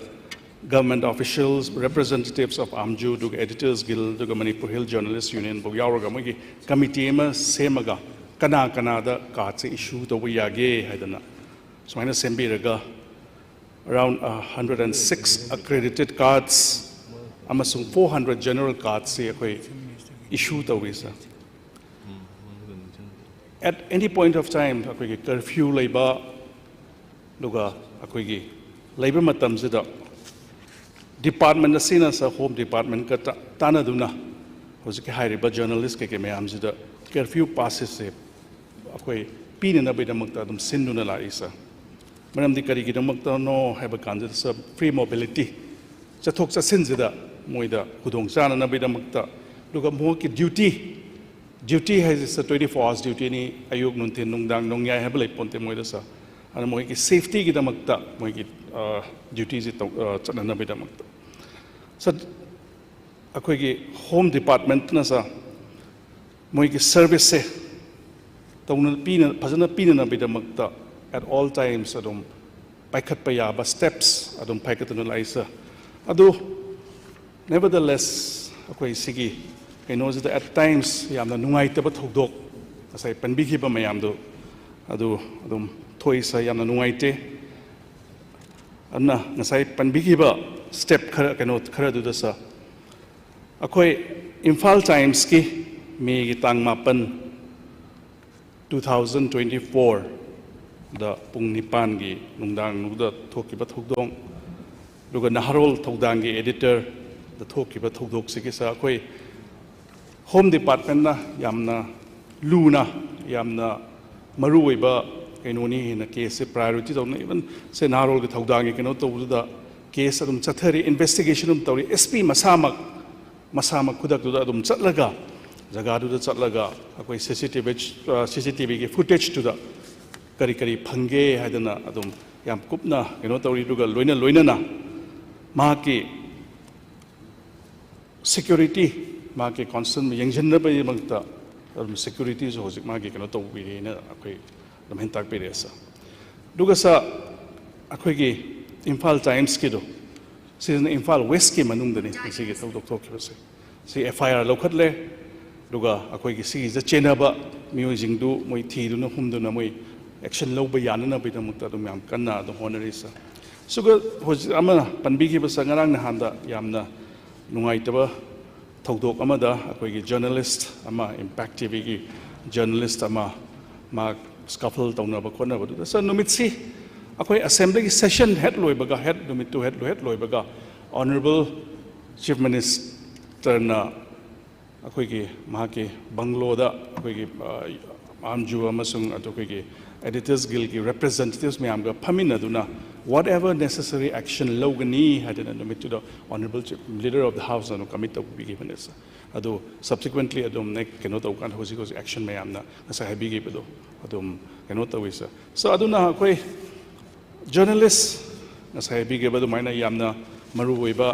government officials, representatives of AMJU, ꯑꯗꯨꯒ Editors Guild, ꯑꯗꯨꯒ Manipur Hill Journalist Union ꯐꯥꯎ ꯌꯥꯎꯔꯒ ꯃꯣꯏꯒꯤ committee ꯑꯃ ꯁꯦꯝꯃꯒ ꯀꯅꯥ ꯀꯅꯥꯗ cardꯁꯦ issue ꯇꯧꯕ ꯌꯥꯒꯦ ꯍꯥꯏꯗꯅ ꯁꯨꯃꯥꯏꯅ ꯁꯦꯝꯕꯤꯔꯒ around hundred and six accredited cards ꯑꯃꯁꯨꯡ four hundred general cardsꯁꯤ ꯑꯩꯈꯣꯏ issue ꯇꯧꯔꯤ, sir. At any point of time ꯑꯩꯈꯣꯏꯒꯤ curfew ꯂꯩꯕ, ꯑꯗꯨꯒ ꯑꯩꯈꯣꯏꯒꯤ ꯂꯩꯕ ꯃꯇꯝꯁꯤꯗ department ꯑꯁꯤꯅ, sir, Home Departmentꯀ ꯇꯥꯟꯅꯗꯨꯅ ꯍꯧꯖꯤꯛꯀꯤ ꯍꯥꯏꯔꯤꯕ journalist ꯀꯩꯀꯩ ꯃꯌꯥꯝꯁꯤꯗ curfew passꯁꯦ ꯑꯩꯈꯣꯏ ꯄꯤꯅꯅꯕꯒꯤꯗꯃꯛꯇ ꯑꯗꯨꯝ ꯁꯤꯟꯗꯨꯅ ꯂꯥꯛꯏ, sir. ꯃꯔꯝꯗꯤ ꯀꯔꯤꯒꯤꯗꯃꯛꯇꯅꯣ ꯍꯥꯏꯕ ꯀꯥꯟꯁꯤꯗ, sir, free mobility, ꯆꯠꯊꯣꯛ ꯆꯠꯁꯤꯟꯁꯤꯗ ꯃꯣꯏꯗ ꯈꯨꯗꯣꯡ ꯆꯥꯅꯅꯕꯒꯤꯗꯃꯛꯇ, ꯑꯗꯨꯒ ꯃꯍꯥꯛꯀꯤ duty, duty ꯍꯥꯏꯁꯦ, sir, twenty four hours dutyꯅꯤ, ꯑꯌꯨꯛ, ꯅꯨꯡꯊꯤꯟ, ꯅꯨꯡꯗꯥꯡ, ꯅꯣꯡꯌꯥꯏ ꯍꯥꯏꯕ ꯂꯩꯄꯣꯟꯇꯦ ꯃꯣꯏꯗ, sir. ꯑꯗꯨꯅ ꯃꯣꯏꯒꯤ safetyꯒꯤꯗꯃꯛꯇ ꯃꯣꯏꯒꯤ dutyꯁꯤ ꯆꯠꯅꯅꯕꯒꯤꯗꯃꯛꯇ, sir, ꯑꯩꯈꯣꯏꯒꯤ Home Departmentꯅ, sir, ꯃꯣꯏꯒꯤ serviceꯁꯦ ꯇꯧꯅ ꯄꯤꯅ ꯐꯖꯅ ꯄꯤꯅꯅꯕꯒꯤꯗꯃꯛꯇ at all times ꯑꯗꯨꯝ ꯄꯥꯏꯈꯠꯄ ꯌꯥꯕ steps ꯑꯗꯨꯝ ꯄꯥꯏꯈꯠꯇꯨꯅ ꯂꯥꯛꯏ, sir. ꯑꯗꯨ nevertheless ꯑꯩꯈꯣꯏ ꯁꯤꯒꯤ ꯀꯩꯅꯣꯁꯤꯗ at times ꯌꯥꯝꯅ ꯅꯨꯡꯉꯥꯏꯇꯕ ꯊꯧꯗꯣꯛ ꯉꯁꯥꯏ ꯄꯟꯕꯤꯈꯤꯕ ꯃꯌꯥꯝꯗꯨ ꯑꯗꯨ ꯑꯗꯨꯝ ꯊꯣꯛꯏ, sir. ꯌꯥꯝꯅ ꯅꯨꯡꯉꯥꯏꯇꯦ꯫ ꯑꯗꯨꯅ ꯉꯁꯥꯏ ꯄꯟꯕꯤꯈꯤꯕ step ꯈꯔ, ꯀꯩꯅꯣ ꯈꯔꯗꯨꯗ, sir, ꯑꯩꯈꯣꯏ Imphal Timesꯀꯤ Mayꯒꯤ ꯇꯥꯡ ꯃꯥꯄꯟ, two thousand twenty fourꯗ ꯄꯨꯡ ꯅꯤꯄꯥꯟꯒꯤ ꯅꯨꯡꯗꯥꯡꯗꯨꯗ ꯊꯣꯛꯈꯤꯕ ꯊꯧꯗꯣꯛ, ꯑꯗꯨꯒ ꯅꯍꯥꯔꯣꯜ ꯊꯧꯗꯥꯡꯒꯤ editorꯗ ꯊꯣꯛꯈꯤꯕ ꯊꯧꯗꯣꯛꯁꯤꯒꯤ, sir, ꯑꯩꯈꯣꯏ Home Departmentꯅ ꯌꯥꯝꯅ ꯂꯨꯅ, ꯌꯥꯝꯅ ꯃꯔꯨꯑꯣꯏꯕ ꯀꯩꯅꯣꯅꯤ ꯍꯥꯏꯅ, caseꯁꯦ priority ꯇꯧꯅ, even ꯁꯦ ꯅꯍꯥꯔꯣꯜꯒꯤ ꯊꯧꯗꯥꯡꯒꯤ ꯀꯩꯅꯣ ꯇꯧꯕꯗꯨꯗ case ꯑꯗꯨꯝ ꯆꯠꯊꯔꯤ, investigation ꯑꯗꯨꯝ ꯇꯧꯔꯤ꯫ SP ꯃꯁꯥꯃꯛ, ꯃꯁꯥꯃꯛ ꯈꯨꯗꯛꯇꯨꯗ ꯑꯗꯨꯝ ꯆꯠꯂꯒ, ꯖꯒꯥꯗꯨꯗ ꯆꯠꯂꯒ ꯑꯩꯈꯣꯏ CCTV, CCTVꯒꯤ footageꯇꯨꯗ ꯀꯔꯤ ꯀꯔꯤ ꯐꯪꯒꯦ ꯍꯥꯏꯗꯅ ꯑꯗꯨꯝ ꯌꯥꯝ ꯀꯨꯞꯅ ꯀꯩꯅꯣ ꯇꯧꯔꯤ꯫ ꯑꯗꯨꯒ ꯂꯣꯏꯅ ꯂꯣꯏꯅꯅ ꯃꯍꯥꯛꯀꯤ ꯁꯦꯀ꯭ꯌꯨꯔꯤꯇꯤ, ꯃꯥꯒꯤ ꯀꯣꯟꯁꯇꯦꯟ ꯌꯦꯡꯁꯤꯟꯅꯕꯒꯤꯗꯃꯛꯇ ꯑꯗꯨꯝ ꯁꯦꯀ꯭ꯌꯨꯔꯤꯇꯤꯁꯨ ꯍꯧꯖꯤꯛ ꯃꯥꯒꯤ ꯀꯩꯅꯣ ꯇꯧꯕꯤꯔꯦꯅ ꯑꯩꯈꯣꯏ ꯑꯗꯨꯝ ꯍꯦꯟ ꯇꯥꯛꯄꯤꯔꯛꯑꯦ ꯁꯥꯔ꯫ ꯑꯗꯨꯒ ꯁꯥꯔ, ꯑꯩꯈꯣꯏꯒꯤ ꯏꯝꯐꯥꯜ ꯇꯥꯏꯝꯁꯀꯤꯗꯣ, ꯁꯤꯁꯤꯅ ꯏꯝꯐꯥꯜ ꯋꯦꯁꯀꯤ ꯃꯅꯨꯡꯗꯅꯤ ꯉꯁꯤꯒꯤ ꯊꯧꯗꯣꯛ ꯊꯣꯛꯈꯤꯕꯁꯦ꯫ ꯁꯤ ꯑꯦꯐ ꯑꯥꯏ ꯑꯥꯔ ꯂꯧꯈꯠꯂꯦ, ꯑꯗꯨꯒ ꯑꯩꯈꯣꯏꯒꯤ ꯁꯤꯒꯤꯁꯤꯗ ꯆꯦꯟꯅꯕ ꯃꯤꯑꯣꯏꯁꯤꯡꯗꯨ ꯃꯣꯏ ꯊꯤꯗꯨꯅ ꯍꯨꯝꯗꯨꯅ ꯃꯣꯏ ꯑꯦꯛꯁꯟ ꯂꯧꯕ ꯌꯥꯅꯅꯕꯒꯤꯗꯃꯛꯇ ꯑꯗꯨꯝ ꯌꯥꯝ ꯀꯟꯅ ꯑꯗꯨꯝ ꯍꯣꯠꯅꯔꯤ ꯁꯥꯔ꯫ ꯑꯗꯨꯒ ꯍꯧꯖꯤꯛ ꯑꯃꯅ ꯄꯟꯕꯤꯈꯤꯕ ꯁꯥꯔ, ꯉꯔꯥꯡ ꯅꯍꯥꯟꯗ ꯌꯥꯝꯅ ꯅꯨꯡꯉꯥꯏꯇꯕ ꯊꯧꯗꯣꯛ ꯑꯃꯗ ꯑꯩꯈꯣꯏꯒꯤ ꯖꯔꯅꯦꯂꯤꯁ ꯑꯃ, ꯏꯝꯄꯦꯛ ꯇꯤ ꯚꯤꯒꯤ ꯖꯔꯅꯦꯂꯤꯁ ꯑꯃ, ꯃꯥ ꯁ꯭ꯀꯐꯜ ꯇꯧꯅꯕ ꯈꯣꯠꯅꯕꯗꯨꯗ, ꯁꯥꯔ, ꯅꯨꯃꯤꯠꯁꯤ ꯑꯩꯈꯣꯏ ꯑꯦꯁꯦꯝꯕ꯭ꯂꯤꯒꯤ ꯁꯦꯁꯟ ꯍꯦꯛ ꯂꯣꯏꯕꯒ, ꯍꯦꯛ ꯅꯨꯃꯤꯠꯇꯨ ꯍꯦꯛ ꯍꯦꯛ ꯂꯣꯏꯕꯒ, ꯑꯣꯅꯔꯦꯕꯜ ꯆꯤꯐ ꯃꯤꯅꯤꯁꯇꯔꯅ ꯑꯩꯈꯣꯏꯒꯤ ꯃꯍꯥꯛꯀꯤ ꯕꯪꯒꯂꯣꯗ ꯑꯩꯈꯣꯏꯒꯤ, ꯑ, ꯑꯥꯔ ꯑꯦꯝ ꯖꯤ ꯑꯣ ꯑꯃꯁꯨꯡ ꯑꯗꯨ ꯑꯩꯈꯣꯏꯒꯤ ꯑꯦꯗꯤꯇꯔꯁ ꯒꯤꯜꯒꯤ ꯔꯤꯄ꯭ꯔꯖꯦꯟꯇꯦꯇꯤꯚꯁ ꯃꯌꯥꯝꯒ ꯐꯝꯃꯤꯟꯅꯗꯨꯅ whatever necessary action ꯂꯧꯒꯅꯤ ꯍꯥꯏꯗꯅ ꯅꯨꯃꯤꯠꯇꯨꯗ honourable chief, leader of the ꯍꯥꯎꯁꯅ ꯀꯃꯤꯠ ꯇꯧꯕꯤꯈꯤꯕꯅꯦ ꯁꯥꯔ꯫ ꯑꯗꯨ ꯁꯕꯁꯤꯀ꯭ꯋꯦꯟꯠꯂꯤ ꯑꯗꯨꯝ ꯅꯦꯛ ꯀꯩꯅꯣ ꯇꯧꯀꯥꯟꯗ ꯍꯧꯖꯤꯛ ꯍꯧꯖꯤꯛ ꯑꯦꯛꯁꯟ ꯃꯌꯥꯝꯅ ꯉꯁꯥꯏ ꯍꯥꯏꯕꯤꯈꯤꯕꯗꯣ ꯑꯗꯨꯝ ꯀꯩꯅꯣ ꯇꯧꯏ ꯁꯥꯔ꯫ ꯁꯥꯔ, ꯑꯗꯨꯅ ꯑꯩꯈꯣꯏ ꯖꯔꯅꯦꯂꯤꯁ ꯉꯁꯥꯏ ꯍꯥꯏꯕꯤꯈꯤꯕ ꯑꯗꯨꯃꯥꯏꯅ ꯌꯥꯝꯅ ꯃꯔꯨꯑꯣꯏꯕ,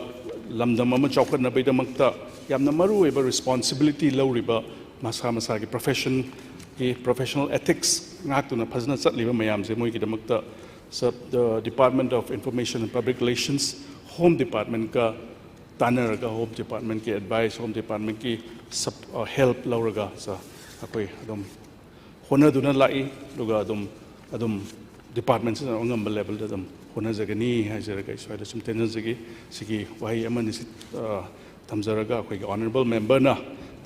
ꯂꯝꯗꯝ ꯑꯃ ꯆꯥꯎꯈꯠꯅꯕꯒꯤꯗꯃꯛꯇ ꯌꯥꯝꯅ ꯃꯔꯨꯑꯣꯏꯕ ꯔꯦꯁꯄꯣꯟꯁꯤꯕꯤꯂꯤꯇꯤ ꯂꯧꯔꯤꯕ, ꯃꯁꯥ ꯃꯁꯥꯒꯤ ꯄ꯭ꯔꯣꯐꯦꯁꯟꯒꯤ ꯄ꯭ꯔꯣꯐꯦꯁꯅꯦꯜ ꯑꯦꯊꯤꯛꯁ ꯉꯥꯛꯇꯨꯅ ꯐꯖꯅ ꯆꯠꯂꯤꯕ ꯃꯌꯥꯝꯁꯦ, ꯃꯣꯏꯒꯤꯗꯃꯛꯇ ꯁꯕ, the department of information and public relations, home ꯗꯤꯄꯥꯔꯠꯃꯦꯟꯒ ꯇꯥꯟꯅꯔꯒ, ꯍꯣꯝ ꯗꯤꯄꯥꯔꯠꯃꯦꯟꯒꯤ ꯑꯦꯗꯚꯥꯏꯁ, ꯍꯣꯝ ꯗꯤꯄꯥꯔꯠꯃꯦꯟꯒꯤ ꯁꯕ, ꯑ, ꯍꯦꯜꯞ ꯂꯧꯔꯒ, ꯁꯥꯔ, ꯑꯩꯈꯣꯏ ꯑꯗꯨꯝ ꯍꯣꯠꯅꯗꯨꯅ ꯂꯥꯛꯏ꯫ ꯑꯗꯨꯒ ꯑꯗꯨꯝ, ꯑꯗꯨꯝ ꯗꯤꯄꯥꯔꯠꯃꯦꯟꯁꯤꯅ ꯑꯉꯝꯕ ꯂꯦꯚꯦꯜꯗ ꯑꯗꯨꯝ ꯍꯣꯠꯅꯖꯒꯅꯤ ꯍꯥꯏꯖꯔꯒ ꯑꯩ ꯁ꯭ꯋꯥꯏꯗ ꯁꯨꯝ ꯇꯦꯟꯖꯖꯒꯦ꯫ ꯁꯤꯒꯤ ꯋꯥꯍꯩ ꯑꯃꯅꯤ ꯁꯤ, ꯑ, ꯊꯝꯖꯔꯒ ꯑꯩꯈꯣꯏꯒꯤ ꯑꯣꯅꯔꯦꯕꯜ ꯃꯦꯝꯕꯔꯅ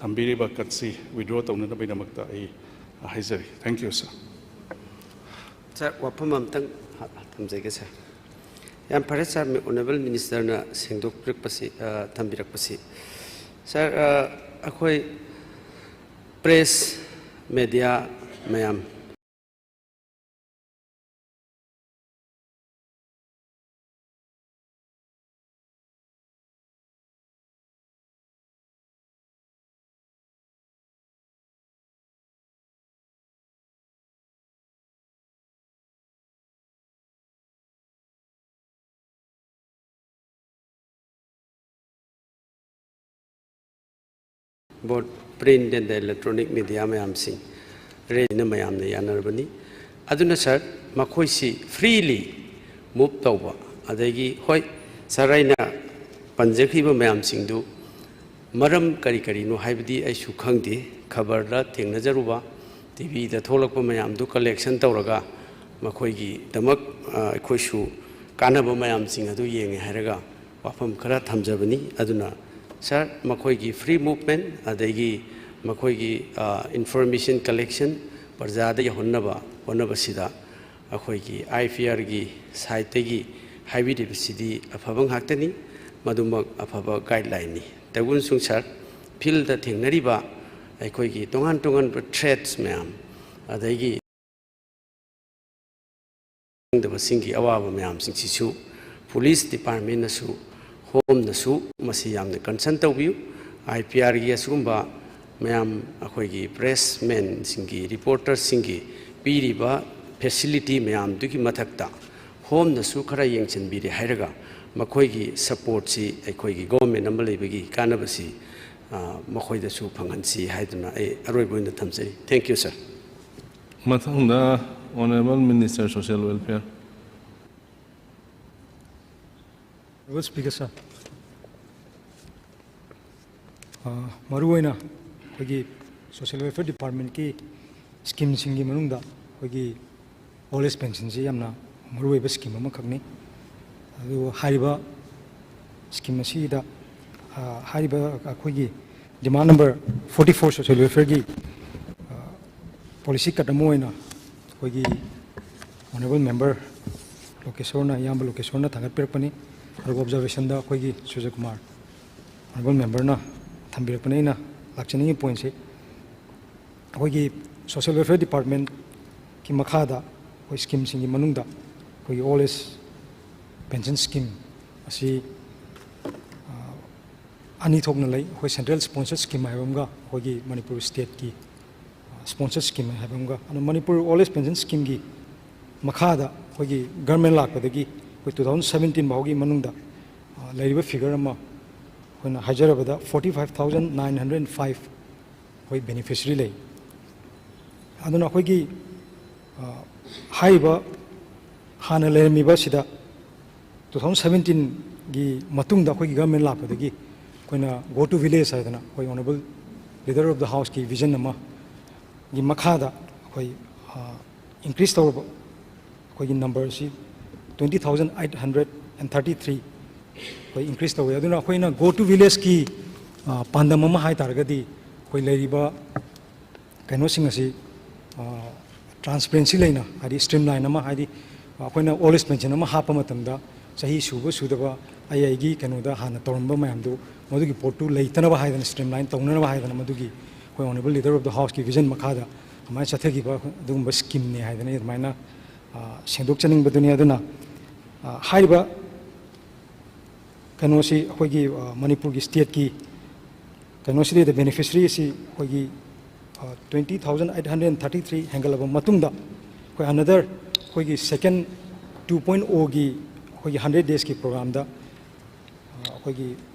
ꯊꯝꯕꯤꯔꯤꯕ ꯀꯠꯁꯤ ꯋꯤꯗ꯭ꯔꯣ ꯇꯧꯅꯅꯕꯒꯤꯗꯃꯛꯇ ꯑꯩ ꯍꯥꯏꯖꯔꯤ꯫ Thank you, sir꯫ ꯁꯥꯔ, ꯋꯥꯐꯝ ꯑꯝꯇꯪ ꯊꯝꯖꯒꯦ, ꯁꯥꯔ꯫ ꯌꯥꯝ ꯐꯔꯦ, ꯁꯥꯔ, ꯑꯣꯅꯔꯦꯕꯜ ꯃꯤꯅꯤꯁꯇꯔꯅ ꯁꯦꯡꯗꯣꯛꯄꯤꯔꯛꯄꯁꯤ, ꯑ, ꯊꯝꯕꯤꯔꯛꯄꯁꯤ꯫ ꯁꯥꯔ, ꯑ, ꯑꯩꯈꯣꯏ ꯄ꯭ꯔꯦꯁ, ꯃꯦꯗꯤꯌꯥ ꯃꯌꯥꯝ, Both print and electronic media ꯃꯌꯥꯝꯁꯤꯡ ꯔꯦꯂꯤꯅ ꯃꯌꯥꯝꯅ ꯌꯥꯅꯔꯕꯅꯤ꯫ ꯑꯗꯨꯅ ꯁꯥꯔ, ꯃꯈꯣꯏꯁꯤ freely move ꯇꯧꯕ, ꯑꯗꯒꯤ ꯍꯣꯏ ꯁꯥꯔ, ꯑꯩꯅ ꯄꯟꯖꯈ꯭ꯔꯤꯕ ꯃꯌꯥꯝꯁꯤꯡꯗꯨ ꯃꯔꯝ ꯀꯔꯤ ꯀꯔꯤꯅꯣ ꯍꯥꯏꯕꯗꯤ ꯑꯩꯁꯨ ꯈꯪꯗꯦ꯫ ꯈꯕꯔꯗ ꯊꯦꯡꯅꯖꯔꯨꯕ, ꯇꯤ ꯚꯤꯗ ꯊꯣꯛꯂꯛꯄ ꯃꯌꯥꯝꯗꯨ collection ꯇꯧꯔꯒ ꯃꯈꯣꯏꯒꯤꯗꯃꯛ, ꯑ, ꯑꯩꯈꯣꯏꯁꯨ ꯀꯥꯟꯅꯕ ꯃꯌꯥꯝꯁꯤꯡ ꯑꯗꯨ ꯌꯦꯡꯉꯦ ꯍꯥꯏꯔꯒ ꯋꯥꯐꯝ ꯈꯔ ꯊꯝꯖꯕꯅꯤ꯫ ꯑꯗꯨꯅ ꯁꯥꯔ, ꯃꯈꯣꯏꯒꯤ free movement ꯑꯗꯒꯤ ꯃꯈꯣꯏꯒꯤ, ꯑ, information collection ꯄ꯭ꯔꯖꯥꯗ ꯌꯧꯍꯟꯅꯕ ꯍꯣꯠꯅꯕꯁꯤꯗ ꯑꯩꯈꯣꯏꯒꯤ ꯑꯥꯏ ꯄꯤ ꯑꯥꯔꯒꯤ ꯁꯥꯏꯠꯇꯒꯤ ꯍꯥꯏꯕꯤꯔꯤꯕꯁꯤꯗꯤ ꯑꯐꯕ ꯉꯥꯛꯇꯅꯤ꯫ ꯃꯗꯨꯃꯛ ꯑꯐꯕ guideline ꯅꯤ꯫ ꯇꯧꯕꯅꯁꯨ ꯁꯥꯔ, field ꯗ ꯊꯦꯡꯅꯔꯤꯕ ꯑꯩꯈꯣꯏꯒꯤ ꯇꯣꯉꯥꯟ ꯇꯣꯉꯥꯟꯕ threats ꯃꯌꯥꯝ, ꯑꯗꯒꯤ ꯈꯪꯗꯕꯁꯤꯡꯒꯤ ꯑꯋꯥꯕ ꯃꯌꯥꯝꯁꯤꯡꯁꯤꯁꯨ police department ꯅꯁꯨ, ꯍꯣꯝꯅꯁꯨ ꯃꯁꯤ ꯌꯥꯝꯅ concern ꯇꯧꯕꯤꯌꯨ꯫ ꯑꯥꯏ ꯄꯤ ꯑꯥꯔꯒꯤ ꯑꯁꯤꯒꯨꯝꯕ ꯃꯌꯥꯝ ꯑꯩꯈꯣꯏꯒꯤ press man ꯁꯤꯡꯒꯤ, reporter ꯁꯤꯡꯒꯤ ꯄꯤꯔꯤꯕ facility ꯃꯌꯥꯝꯗꯨꯒꯤ ꯃꯊꯛꯇ ꯍꯣꯝꯅꯁꯨ ꯈꯔ ꯌꯦꯡꯁꯤꯟꯕꯤꯔꯦ ꯍꯥꯏꯔꯒ ꯃꯈꯣꯏꯒꯤ support ꯁꯤ ꯑꯩꯈꯣꯏꯒꯤ government ꯑꯃ ꯂꯩꯕꯒꯤ ꯀꯥꯟꯅꯕꯁꯤ, ꯑ, ꯃꯈꯣꯏꯗꯁꯨ ꯐꯪꯍꯟꯁꯤ ꯍꯥꯏꯗꯨꯅ ꯑꯩ ꯑꯔꯣꯏꯕ ꯑꯣꯏꯅ ꯊꯝꯖꯔꯤ꯫ Thank you, sir꯫ ꯃꯊꯪꯗ Honourable Minister Social Welfare꯫ Honourable Speaker, sir, ꯑ, ꯃꯔꯨꯑꯣꯏꯅ ꯑꯩꯈꯣꯏꯒꯤ social welfare department ꯀꯤ scheme ꯁꯤꯡꯒꯤ ꯃꯅꯨꯡꯗ ꯑꯩꯈꯣꯏꯒꯤ old age pension ꯁꯤ ꯌꯥꯝꯅ ꯃꯔꯨꯑꯣꯏꯕ scheme ꯑꯃꯈꯛꯅꯤ꯫ ꯑꯗꯨ ꯍꯥꯏꯔꯤꯕ scheme ꯑꯁꯤꯗ, ꯑ, ꯍꯥꯏꯔꯤꯕ ꯑꯩꯈꯣꯏꯒꯤ demand number forty four social welfare ꯒꯤ, ꯑ, policy cut ꯑꯃ ꯑꯣꯏꯅ ꯑꯩꯈꯣꯏꯒꯤ Honourable Member ꯂꯣꯀꯦꯁꯣꯔꯅ, ꯏꯌꯥꯝꯕ ꯂꯣꯀꯦꯁꯣꯔꯅ ꯊꯥꯡꯒꯠꯄꯤꯔꯛꯄꯅꯤ꯫ ꯑꯗꯨꯒ observation ꯗ ꯑꯩꯈꯣꯏꯒꯤ ꯁꯨꯔꯖꯀꯨꯃꯥꯔ Honourable Member ꯅ ꯊꯝꯕꯤꯔꯛꯄꯅꯤ꯫ ꯑꯩꯅ ꯂꯥꯛꯆꯅꯤꯡꯉꯤ point ꯁꯤ, ꯑꯩꯈꯣꯏꯒꯤ social welfare department ꯀꯤ ꯃꯈꯥꯗ ꯑꯩꯈꯣꯏ scheme ꯁꯤꯡꯒꯤ ꯃꯅꯨꯡꯗ ꯑꯩꯈꯣꯏꯒꯤ old age pension scheme ꯑꯁꯤ, ꯑ, ꯑꯅꯤ ꯊꯣꯛꯅ ꯂꯩ꯫ ꯑꯩꯈꯣꯏ central sponsored scheme ꯍꯥꯏꯕ ꯑꯃꯒ ꯑꯩꯈꯣꯏꯒꯤ ꯃꯅꯤꯄꯨꯔ state ꯀꯤ, ꯑ, sponsored scheme ꯍꯥꯏꯕ ꯑꯃꯒ꯫ ꯑꯗꯣ Manipur old age pension scheme ꯒꯤ ꯃꯈꯥꯗ ꯑꯩꯈꯣꯏꯒꯤ government ꯂꯥꯛꯄꯗꯒꯤ ꯑꯩꯈꯣꯏ two thousand seventeen ꯐꯥꯎꯒꯤ ꯃꯅꯨꯡꯗ, ꯑ, ꯂꯩꯔꯤꯕ figure ꯑꯃ ꯑꯩꯈꯣꯏꯅ ꯍꯥꯏꯖꯔꯕꯗ forty five thousand nine hundred five ꯑꯩꯈꯣꯏ ꯕꯦꯅꯤꯐꯤꯁꯔꯤ ꯂꯩ꯫ ꯑꯗꯨꯅ ꯑꯩꯈꯣꯏꯒꯤ ꯍꯥꯏꯔꯤꯕ ꯍꯥꯟꯅ ꯂꯩꯔꯝꯃꯤꯕ ꯁꯤꯗ two thousand seventeenꯒꯤ ꯃꯇꯨꯡꯗ ꯑꯩꯈꯣꯏꯒꯤ ꯒꯚꯔꯟꯃꯦꯟ ꯂꯥꯛꯄꯗꯒꯤ ꯑꯩꯈꯣꯏꯅ Go to Village ꯍꯥꯏꯗꯅ ꯑꯩꯈꯣꯏ Honourable Leader of the Houseꯀꯤ ꯚꯤꯖꯟ ꯑꯃꯒꯤ ꯃꯈꯥꯗ ꯑꯩꯈꯣꯏ ꯏꯟꯀ꯭ꯔꯤꯖ ꯇꯧꯔꯕ ꯑꯩꯈꯣꯏꯒꯤ ꯅꯝꯕꯔꯁꯤ twenty thousand eight hundred and thirty three ꯑꯩꯈꯣꯏ ꯏꯟꯀ꯭ꯔꯤꯖ ꯇꯧꯋꯤ꯫ ꯑꯗꯨꯅ ꯑꯩꯈꯣꯏꯅ Go to Villageꯀꯤ ꯄꯥꯟꯗꯝ ꯑꯃ ꯍꯥꯏ ꯇꯥꯔꯒꯗꯤ ꯑꯩꯈꯣꯏ ꯂꯩꯔꯤꯕ ꯀꯩꯅꯣꯁꯤꯡ ꯑꯁꯤ ꯇ꯭ꯔꯥꯟꯁꯄꯦꯔꯦꯟꯁꯤ ꯂꯩꯅ, ꯍꯥꯏꯗꯤ ꯁ꯭ꯇ꯭ꯔꯤꯝꯂꯥꯏꯟ ꯑꯃ, ꯍꯥꯏꯗꯤ ꯑꯩꯈꯣꯏꯅ ꯑꯣꯜ ꯑꯦꯖ ꯄꯦꯟꯁꯟ ꯑꯃ ꯍꯥꯞꯄ ꯃꯇꯝꯗ ꯆꯍꯤ ꯁꯨꯕ ꯁꯨꯗꯕ ꯑꯩ ꯑꯩꯒꯤ ꯀꯩꯅꯣꯗ ꯍꯥꯟꯅ ꯇꯧꯔꯝꯕ ꯃꯌꯥꯝꯗꯨ ꯃꯗꯨꯒꯤ ꯄꯣꯠꯇꯨ ꯂꯩꯇꯅꯕ ꯍꯥꯏꯗꯅ, ꯁ꯭ꯇ꯭ꯔꯤꯝꯂꯥꯏꯟ ꯇꯧꯅꯅꯕ ꯍꯥꯏꯗꯅ ꯃꯗꯨꯒꯤ ꯑꯩꯈꯣꯏ Honourable Leader of the Houseꯀꯤ ꯚꯤꯖꯟ ꯃꯈꯥꯗ ꯑꯗꯨꯃꯥꯏꯅ ꯆꯠꯊꯈꯤꯕ ꯑꯗꯨꯒꯨꯝꯕ ꯁ꯭ꯀꯤꯝꯅꯤ ꯍꯥꯏꯗꯅ ꯑꯩ ꯑꯗꯨꯃꯥꯏꯅ ꯁꯦꯡꯗꯣꯛꯆꯅꯤꯡꯕꯗꯨꯅꯤ꯫ ꯑꯗꯨꯅ ꯍꯥꯏꯔꯤꯕ ꯀꯩꯅꯣꯁꯤ ꯑꯩꯈꯣꯏꯒꯤ ꯃꯅꯤꯄꯨꯔꯒꯤ ꯁ꯭ꯇꯦꯠꯀꯤ ꯀꯩꯅꯣꯁꯤꯗꯩꯗ ꯕꯦꯅꯤꯐꯤꯁꯔꯤ ꯑꯁꯤ ꯑꯩꯈꯣꯏꯒꯤ twenty thousand eight hundred thirty three ꯍꯦꯟꯒꯠꯂꯕ ꯃꯇꯨꯡꯗ ꯑꯩꯈꯣꯏ another ꯑꯩꯈꯣꯏꯒꯤ second two point Oꯒꯤ ꯑꯩꯈꯣꯏꯒꯤ hundred daysꯀꯤ programꯗ ꯑꯩꯈꯣꯏꯒꯤ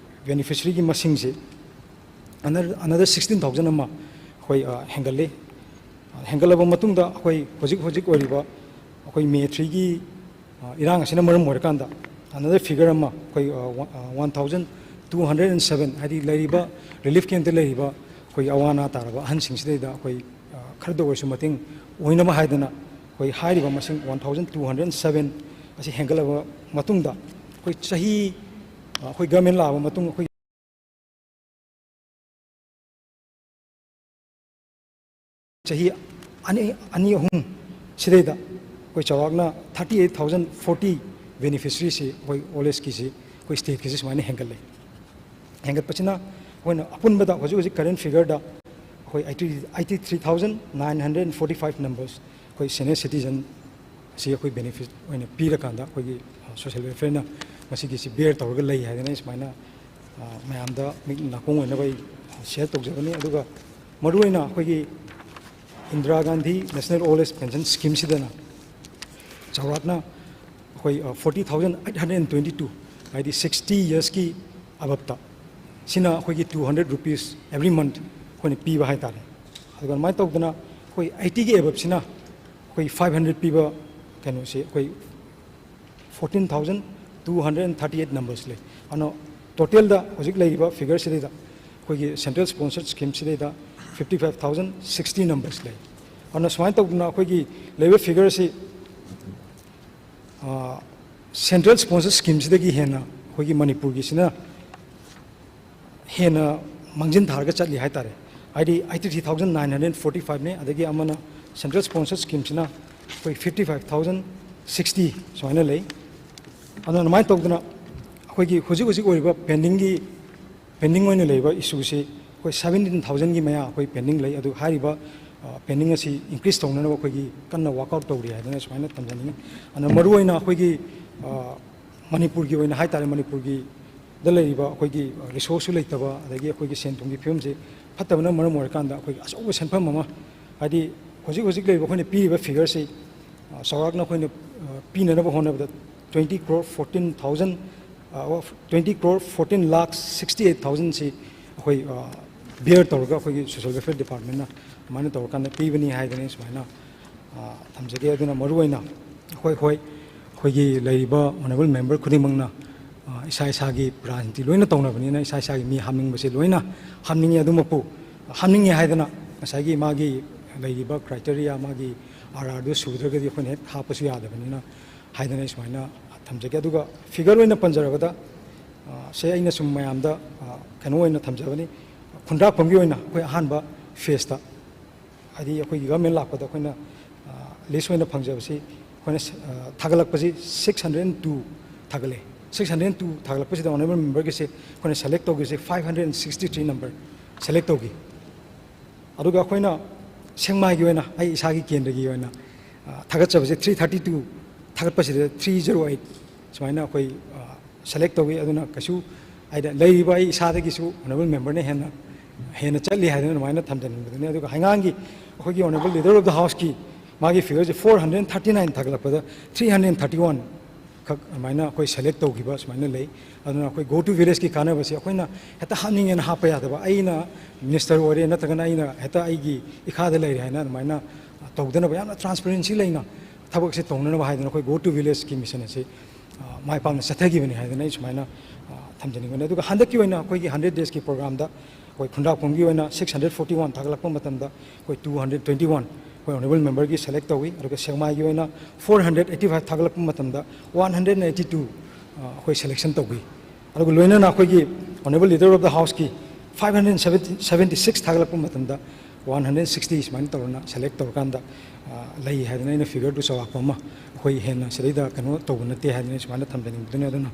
ꯕꯦꯅꯤꯐꯤꯁꯔꯤꯒꯤ ꯃꯁꯤꯡꯁꯤ another another sixteen thousand ꯑꯃ ꯑꯩꯈꯣꯏ ꯍꯦꯟꯒꯠꯂꯤ꯫ ꯍꯦꯟꯒꯠꯂꯕ ꯃꯇꯨꯡꯗ ꯑꯩꯈꯣꯏ ꯍꯧꯖꯤꯛ ꯍꯧꯖꯤꯛ ꯑꯣꯏꯔꯤꯕ ꯑꯩꯈꯣꯏ ꯃꯦ ꯊ꯭ꯔꯤꯒꯤ ꯏꯔꯥꯡ ꯑꯁꯤꯅ ꯃꯔꯝ ꯑꯣꯏꯔꯀꯥꯟꯗ another figure ꯑꯃ ꯑꯩꯈꯣꯏ one thousand two hundred and seven, ꯍꯥꯏꯗꯤ ꯂꯩꯔꯤꯕ ꯔꯤꯂꯤꯐ ꯀꯦꯝꯞꯇ ꯂꯩꯔꯤꯕ ꯑꯩꯈꯣꯏ ꯑꯋꯥ ꯑꯅꯥ ꯇꯥꯔꯕ ꯑꯍꯟꯁꯤꯡꯁꯤꯗꯩꯗ ꯑꯩꯈꯣꯏ ꯈꯔꯗ ꯑꯣꯏꯔꯁꯨ ꯃꯇꯦꯡ ꯑꯣꯏꯅꯕ ꯍꯥꯏꯗꯅ ꯑꯩꯈꯣꯏ ꯍꯥꯏꯔꯤꯕ ꯃꯁꯤꯡ one thousand two hundred and seven ꯑꯁꯤ ꯍꯦꯟꯒꯠꯂꯕ ꯃꯇꯨꯡꯗ ꯑꯩꯈꯣꯏ ꯆꯍꯤ ꯑꯩꯈꯣꯏ ꯒꯚꯔꯟꯃꯦꯟ ꯂꯥꯛꯑꯕ ꯃꯇꯨꯡ ꯑꯩꯈꯣꯏ ꯆꯍꯤ ꯑꯅꯤ ꯑꯅꯤ ꯑꯍꯨꯝ ꯁꯤꯗꯩꯗ ꯑꯩꯈꯣꯏ ꯆꯥꯎꯔꯥꯛꯅ thirty eight thousand forty ꯕꯦꯅꯤꯐꯤꯁꯔꯤꯁꯤ ꯑꯩꯈꯣꯏ ꯑꯣꯜ ꯑꯦꯖꯀꯤꯁꯤ ꯑꯩꯈꯣꯏ ꯁ꯭ꯇꯦꯠꯀꯤꯁꯤ ꯁꯨꯃꯥꯏꯅ ꯍꯦꯟꯒꯠꯂꯦ꯫ ꯍꯦꯟꯒꯠꯄꯁꯤꯅ ꯑꯩꯈꯣꯏꯅ ꯑꯄꯨꯟꯕꯗ ꯍꯧꯖꯤꯛ ꯍꯧꯖꯤꯛ ꯀꯔꯦꯟ ꯐꯤꯒꯔꯗ ꯑꯩꯈꯣꯏ eighty eighty three thousand nine hundred forty five numbers ꯑꯩꯈꯣꯏ ꯁꯦꯅꯤꯌꯔ ꯁꯤꯇꯤꯖꯟ ꯑꯁꯤ ꯑꯩꯈꯣꯏ ꯕꯦꯅꯤꯐꯤꯠ ꯑꯣꯏꯅ ꯄꯤꯔꯀꯥꯟꯗ ꯑꯩꯈꯣꯏꯒꯤ ꯁꯣꯁꯤꯌꯦꯜ ꯋꯦꯜꯐꯤꯌꯔꯅ ꯃꯁꯤꯒꯤꯁꯤ ꯕꯤꯌꯔ ꯇꯧꯔꯒ ꯂꯩ ꯍꯥꯏꯗꯅ ꯑꯩ ꯁꯨꯃꯥꯏꯅ ꯃꯌꯥꯝꯗ ꯃꯤꯠ ꯅꯥꯀꯣꯡ ꯑꯣꯏꯅꯕ ꯑꯩ ꯁꯤꯌꯔ ꯇꯧꯖꯕꯅꯤ꯫ ꯑꯗꯨꯒ ꯃꯔꯨꯑꯣꯏꯅ ꯑꯩꯈꯣꯏꯒꯤ Indira Gandhi national old age pension ꯁ꯭ꯀꯤꯝꯁꯤꯗꯅ ꯆꯥꯎꯔꯥꯛꯅ ꯑꯩꯈꯣꯏ forty thousand eight hundred twenty two, ꯍꯥꯏꯗꯤ sixty yearsꯀꯤ ꯑꯕꯞꯇ ꯁꯤꯅ ꯑꯩꯈꯣꯏꯒꯤ two hundred rupees every month ꯑꯩꯈꯣꯏꯅ ꯄꯤꯕ ꯍꯥꯏꯇꯥꯔꯦ꯫ ꯑꯗꯨꯒ ꯑꯗꯨꯃꯥꯏꯅ ꯇꯧꯗꯅ ꯑꯩꯈꯣꯏ eightyꯒꯤ above ꯁꯤꯅ ꯑꯩꯈꯣꯏ five hundred ꯄꯤꯕ ꯀꯩꯅꯣꯁꯦ ꯑꯩꯈꯣꯏ fourteen thousand two hundred and thirty eight numbers ꯂꯩ꯫ ꯑꯗꯨꯅ totalꯗ ꯍꯧꯖꯤꯛ ꯂꯩꯔꯤꯕ figureꯁꯤꯗꯩꯗ ꯑꯩꯈꯣꯏꯒꯤ central sponsored schemeꯁꯤꯗꯩꯗ fifty five thousand sixty numbers ꯂꯩ꯫ ꯑꯗꯨꯅ ꯁꯨꯃꯥꯏꯅ ꯇꯧꯗꯅ ꯑꯩꯈꯣꯏꯒꯤ ꯂꯩꯔꯤꯕ figureꯁꯤ central sponsored schemeꯁꯤꯗꯒꯤ ꯍꯦꯟꯅ ꯑꯩꯈꯣꯏꯒꯤ ꯃꯅꯤꯄꯨꯔꯒꯤꯁꯤꯅ ꯍꯦꯟꯅ ꯃꯥꯡꯖꯤꯟ ꯊꯥꯔꯒ ꯆꯠꯂꯤ ꯍꯥꯏꯇꯥꯔꯦ꯫ ꯍꯥꯏꯗꯤ eighty three thousand nine hundred forty fiveꯅꯤ, ꯑꯗꯒꯤ ꯑꯃꯅ central sponsored schemeꯁꯤꯅ ꯑꯩꯈꯣꯏ fifty five thousand sixty ꯁꯨꯃꯥꯏꯅ ꯂꯩ꯫ ꯑꯗꯨꯅ ꯑꯗꯨꯃꯥꯏꯅ ꯇꯧꯗꯅ ꯑꯩꯈꯣꯏꯒꯤ ꯍꯧꯖꯤꯛ ꯍꯧꯖꯤꯛ ꯑꯣꯏꯔꯤꯕ pendingꯒꯤ pending ꯑꯣꯏꯅ ꯂꯩꯕ issueꯁꯤ ꯑꯩꯈꯣꯏ seventeen thousandꯒꯤ ꯃꯌꯥ ꯑꯩꯈꯣꯏ pending ꯂꯩ꯫ ꯑꯗꯨ ꯍꯥꯏꯔꯤꯕ pending ꯑꯁꯤ increase ꯇꯧꯅꯅꯕ ꯑꯩꯈꯣꯏꯒꯤ ꯀꯟꯅ workout ꯇꯧꯔꯤ ꯍꯥꯏꯗꯅ ꯁꯨꯃꯥꯏꯅ ꯊꯝꯖꯅꯤꯡꯉꯤ꯫ ꯑꯗꯨꯅ ꯃꯔꯨꯑꯣꯏꯅ ꯑꯩꯈꯣꯏꯒꯤ ꯃꯅꯤꯄꯨꯔꯒꯤ ꯑꯣꯏꯅ ꯍꯥꯏꯇꯥꯔꯦ, ꯃꯅꯤꯄꯨꯔꯒꯤꯗ ꯂꯩꯔꯤꯕ ꯑꯩꯈꯣꯏꯒꯤ resourceꯁꯨ ꯂꯩꯇꯕ, ꯑꯗꯒꯤ ꯑꯩꯈꯣꯏꯒꯤ ꯁꯦꯟ ꯊꯨꯝꯒꯤ ꯐꯤꯕꯝꯁꯦ ꯐꯠꯇꯕꯅ ꯃꯔꯝ ꯑꯣꯏꯔꯀꯥꯟꯗ ꯑꯩꯈꯣꯏꯒꯤ ꯑꯆꯧꯕ ꯁꯦꯟꯐꯝ ꯑꯃ, ꯍꯥꯏꯗꯤ ꯍꯧꯖꯤꯛ ꯍꯧꯖꯤꯛ ꯂꯩꯔꯤꯕ ꯑꯩꯈꯣꯏꯅ ꯄꯤꯔꯤꯕ figureꯁꯤ ꯆꯥꯎꯔꯥꯛꯅ ꯑꯩꯈꯣꯏꯅ ꯄꯤꯅꯅꯕ ꯍꯣꯠꯅꯕꯗ twenty crore fourteen thousand, twenty crore fourteen lakh sixty eight thousandꯁꯤ ꯑꯩꯈꯣꯏ bear ꯇꯧꯔꯒ ꯑꯩꯈꯣꯏꯒꯤ social welfare departmentꯅ ꯑꯗꯨꯃꯥꯏꯅ ꯇꯧꯔꯀꯥꯟꯗ ꯄꯤꯕꯅꯤ ꯍꯥꯏꯗꯅ ꯁꯨꯃꯥꯏꯅ ꯊꯝꯖꯒꯦ꯫ ꯑꯗꯨꯅ ꯃꯔꯨꯑꯣꯏꯅ ꯑꯩꯈꯣꯏ, ꯍꯣꯏ, ꯑꯩꯈꯣꯏꯒꯤ ꯂꯩꯔꯤꯕ honourable member ꯈꯨꯗꯤꯡꯃꯛꯅ ꯏꯁꯥ ꯏꯁꯥꯒꯤ ꯔꯥꯖꯅꯤꯇꯤ ꯂꯣꯏꯅ ꯇꯧꯅꯕꯅꯤꯅ ꯏꯁꯥ ꯏꯁꯥꯒꯤ ꯃꯤ ꯍꯥꯞꯅꯤꯡꯕꯁꯦ ꯂꯣꯏꯅ ꯍꯥꯞꯅꯤꯡꯉꯤ꯫ ꯑꯗꯨꯃꯛꯄꯨ ꯍꯥꯞꯅꯤꯡꯉꯤ ꯍꯥꯏꯗꯅ ꯉꯁꯥꯏꯒꯤ ꯃꯥꯒꯤ ꯂꯩꯔꯤꯕ criteria, ꯃꯥꯒꯤ RRꯗꯨ ꯁꯨꯗ꯭ꯔꯒꯗꯤ ꯑꯩꯈꯣꯏꯅ ꯍꯦꯛ ꯍꯥꯞꯄꯁꯨ ꯌꯥꯗꯕꯅꯤꯅ ꯍꯥꯏꯗꯅ ꯑꯩ ꯁꯨꯃꯥꯏꯅ ꯊꯝꯖꯒꯦ꯫ ꯑꯗꯨꯒ figure ꯑꯣꯏꯅ ꯄꯟꯖꯔꯕꯗ, ꯁꯦ ꯑꯩꯅ ꯁꯨꯝ ꯃꯌꯥꯝꯗ ꯀꯩꯅꯣ ꯑꯣꯏꯅ ꯊꯝꯖꯕꯅꯤ, ꯈꯨꯟꯗ꯭ꯔꯥꯛꯄꯝꯒꯤ ꯑꯣꯏꯅ ꯑꯩꯈꯣꯏ ꯑꯍꯥꯟꯕ phaseꯇ, ꯍꯥꯏꯗꯤ ꯑꯩꯈꯣꯏꯒꯤ government ꯂꯥꯛꯄꯗ ꯑꯩꯈꯣꯏꯅ list ꯑꯣꯏꯅ ꯐꯪꯖꯕꯁꯤ ꯑꯩꯈꯣꯏꯅ ꯊꯥꯒꯠꯂꯛꯄꯁꯤ six hundred and two ꯊꯥꯒꯠꯂꯦ꯫ Six hundred and two ꯊꯥꯒꯠꯂꯛꯄꯁꯤꯗ honourable memberꯒꯤꯁꯦ ꯑꯩꯈꯣꯏꯅ select ꯇꯧꯈꯤꯕꯁꯦ five hundred and sixty three number select ꯇꯧꯈꯤ꯫ ꯑꯗꯨꯒ ꯑꯩꯈꯣꯏꯅ ꯁꯦꯛꯃꯥꯏꯒꯤ ꯑꯣꯏꯅ, ꯑꯩ ꯏꯁꯥꯒꯤ ꯀꯦꯟꯗ꯭ꯔꯒꯤ ꯑꯣꯏꯅ ꯊꯥꯒꯠꯆꯕꯁꯦ three thirty two ꯊꯥꯒꯠꯄꯁꯤꯗ three zero eight ꯁꯨꯃꯥꯏꯅ ꯑꯩꯈꯣꯏ select ꯇꯧꯏ꯫ ꯑꯗꯨꯅ ꯀꯩꯁꯨ ꯍꯥꯏꯗꯤ ꯂꯩꯔꯤꯕ ꯑꯩ ꯏꯁꯥꯗꯒꯤꯁꯨ honourable memberꯅ ꯍꯦꯟꯅ, ꯍꯦꯟꯅ ꯆꯠꯂꯤ ꯍꯥꯏꯗꯅ ꯑꯗꯨꯃꯥꯏꯅ ꯊꯝꯖꯅꯤꯡꯕꯗꯨꯅꯤ꯫ ꯑꯗꯨꯒ ꯍꯩꯉꯥꯡꯒꯤ ꯑꯩꯈꯣꯏꯒꯤ honourable leader of the houseꯀꯤ ꯃꯥꯒꯤ figureꯁꯦ four hundred thirty nine ꯊꯥꯒꯠꯂꯛꯄꯗ three hundred thirty one ꯈꯛ ꯑꯗꯨꯃꯥꯏꯅ ꯑꯩꯈꯣꯏ ꯁꯦꯂꯦꯛ ꯇꯧꯈꯤꯕ ꯁꯨꯃꯥꯏꯅ ꯂꯩ꯫ ꯑꯗꯨꯅ ꯑꯩꯈꯣꯏ Go to Villageꯀꯤ ꯀꯥꯟꯅꯕꯁꯦ ꯑꯩꯈꯣꯏꯅ ꯍꯦꯛꯇ ꯍꯥꯞꯅꯤꯡꯉꯦꯅ ꯍꯥꯞꯄ ꯌꯥꯗꯕ, ꯑꯩꯅ ꯃꯤꯅꯤꯁꯇꯔ ꯑꯣꯏꯔꯦ ꯅꯠꯇ꯭ꯔꯒꯅ ꯑꯩꯅ ꯍꯦꯛꯇ ꯑꯩꯒꯤ ꯏꯈꯥꯗ ꯂꯩꯔꯦ ꯍꯥꯏꯅ ꯑꯗꯨꯃꯥꯏꯅ ꯇꯧꯗꯅꯕ ꯌꯥꯝꯅ ꯇ꯭ꯔꯥꯟꯁꯄꯦꯔꯦꯟꯁꯤ ꯂꯩꯅ ꯊꯕꯛꯁꯦ ꯇꯧꯅꯅꯕ ꯍꯥꯏꯗꯅ ꯑꯩꯈꯣꯏ Go to Villageꯀꯤ ꯃꯤꯁꯟ ꯑꯁꯤ ꯃꯥꯏ ꯄꯥꯛꯅ ꯆꯠꯊꯈꯤꯕꯅꯤ ꯍꯥꯏꯗꯅ ꯑꯩ ꯁꯨꯃꯥꯏꯅ ꯊꯝꯖꯅꯤꯡꯕꯅꯤ꯫ ꯑꯗꯨꯒ ꯍꯟꯗꯛꯀꯤ ꯑꯣꯏꯅ ꯑꯩꯈꯣꯏꯒꯤ ꯍꯟꯗ꯭ꯔꯦꯠ ꯗꯦꯖꯀꯤ ꯄ꯭ꯔꯣꯒ꯭ꯔꯥꯝꯗ ꯑꯩꯈꯣꯏ ꯈꯨꯟꯗ꯭ꯔꯥꯛꯄꯝꯒꯤ ꯑꯣꯏꯅ ꯁꯤꯛꯁ ꯍꯟꯗ꯭ꯔꯦꯠ ꯐꯣꯔꯇꯤ ꯋꯥꯟ ꯊꯥꯒꯠꯂꯛꯄ ꯃꯇꯝꯗ ꯑꯩꯈꯣꯏ ꯇꯨ ꯍꯟꯗ꯭ꯔꯦꯠ ꯇ꯭ꯋꯦꯟꯇꯤ ꯋꯥꯟ ꯑꯩꯈꯣꯏ ꯑꯣꯅꯔꯦꯕꯜ ꯃꯦꯝꯕꯔꯒꯤ ꯁꯦꯂꯦꯛ ꯇꯧꯏ꯫ ꯑꯗꯨꯒ ꯁꯦꯛꯃꯥꯏꯒꯤ ꯑꯣꯏꯅ ꯐꯣꯔ ꯍꯟꯗ꯭ꯔꯦꯠ ꯑꯩꯠꯇꯤ ꯐꯥꯏꯚ ꯊꯥꯒꯠꯂꯛꯄ ꯃꯇꯝꯗ ꯋꯥꯟ ꯍꯟꯗ꯭ꯔꯦꯠ ꯑꯩꯠꯇꯤ ꯇꯨ ꯑꯩꯈꯣꯏ ꯁꯦꯂꯦꯛꯁꯟ ꯇꯧꯈꯤ꯫ ꯑꯗꯨꯒ ꯂꯣꯏꯅꯅ ꯑꯩꯈꯣꯏꯒꯤ Honourable Leader of the Houseꯀꯤ ꯐꯥꯏꯚ ꯍꯟꯗ꯭ꯔꯦꯠ ꯁꯚꯦꯟꯇꯤ ꯁꯤꯛꯁ ꯊꯥꯒꯠꯂꯛꯄ ꯃꯇꯝꯗ ꯋꯥꯟ ꯍꯟꯗ꯭ꯔꯦꯠ ꯁꯤꯛꯁꯇꯤ ꯁꯨꯃꯥꯏꯅ ꯇꯧꯔꯅ ꯁꯦꯂꯦꯛ ꯇꯧꯔꯀꯥꯟꯗ ꯂꯩ ꯍꯥꯏꯗꯅ ꯑꯩꯅ ꯐꯤꯒꯔꯗꯨ ꯆꯥꯎꯔꯥꯛꯄ ꯑꯃ ꯑꯩꯈꯣꯏ ꯍꯦꯟꯅ ꯁꯤꯗꯩꯗ ꯀꯩꯅꯣ ꯇꯧꯕ ꯅꯠꯇꯦ ꯍꯥꯏꯗꯅ ꯁꯨꯃꯥꯏꯅ ꯊꯝꯖꯅꯤꯡꯕꯗꯨꯅꯤ꯫ ꯑꯗꯨꯅ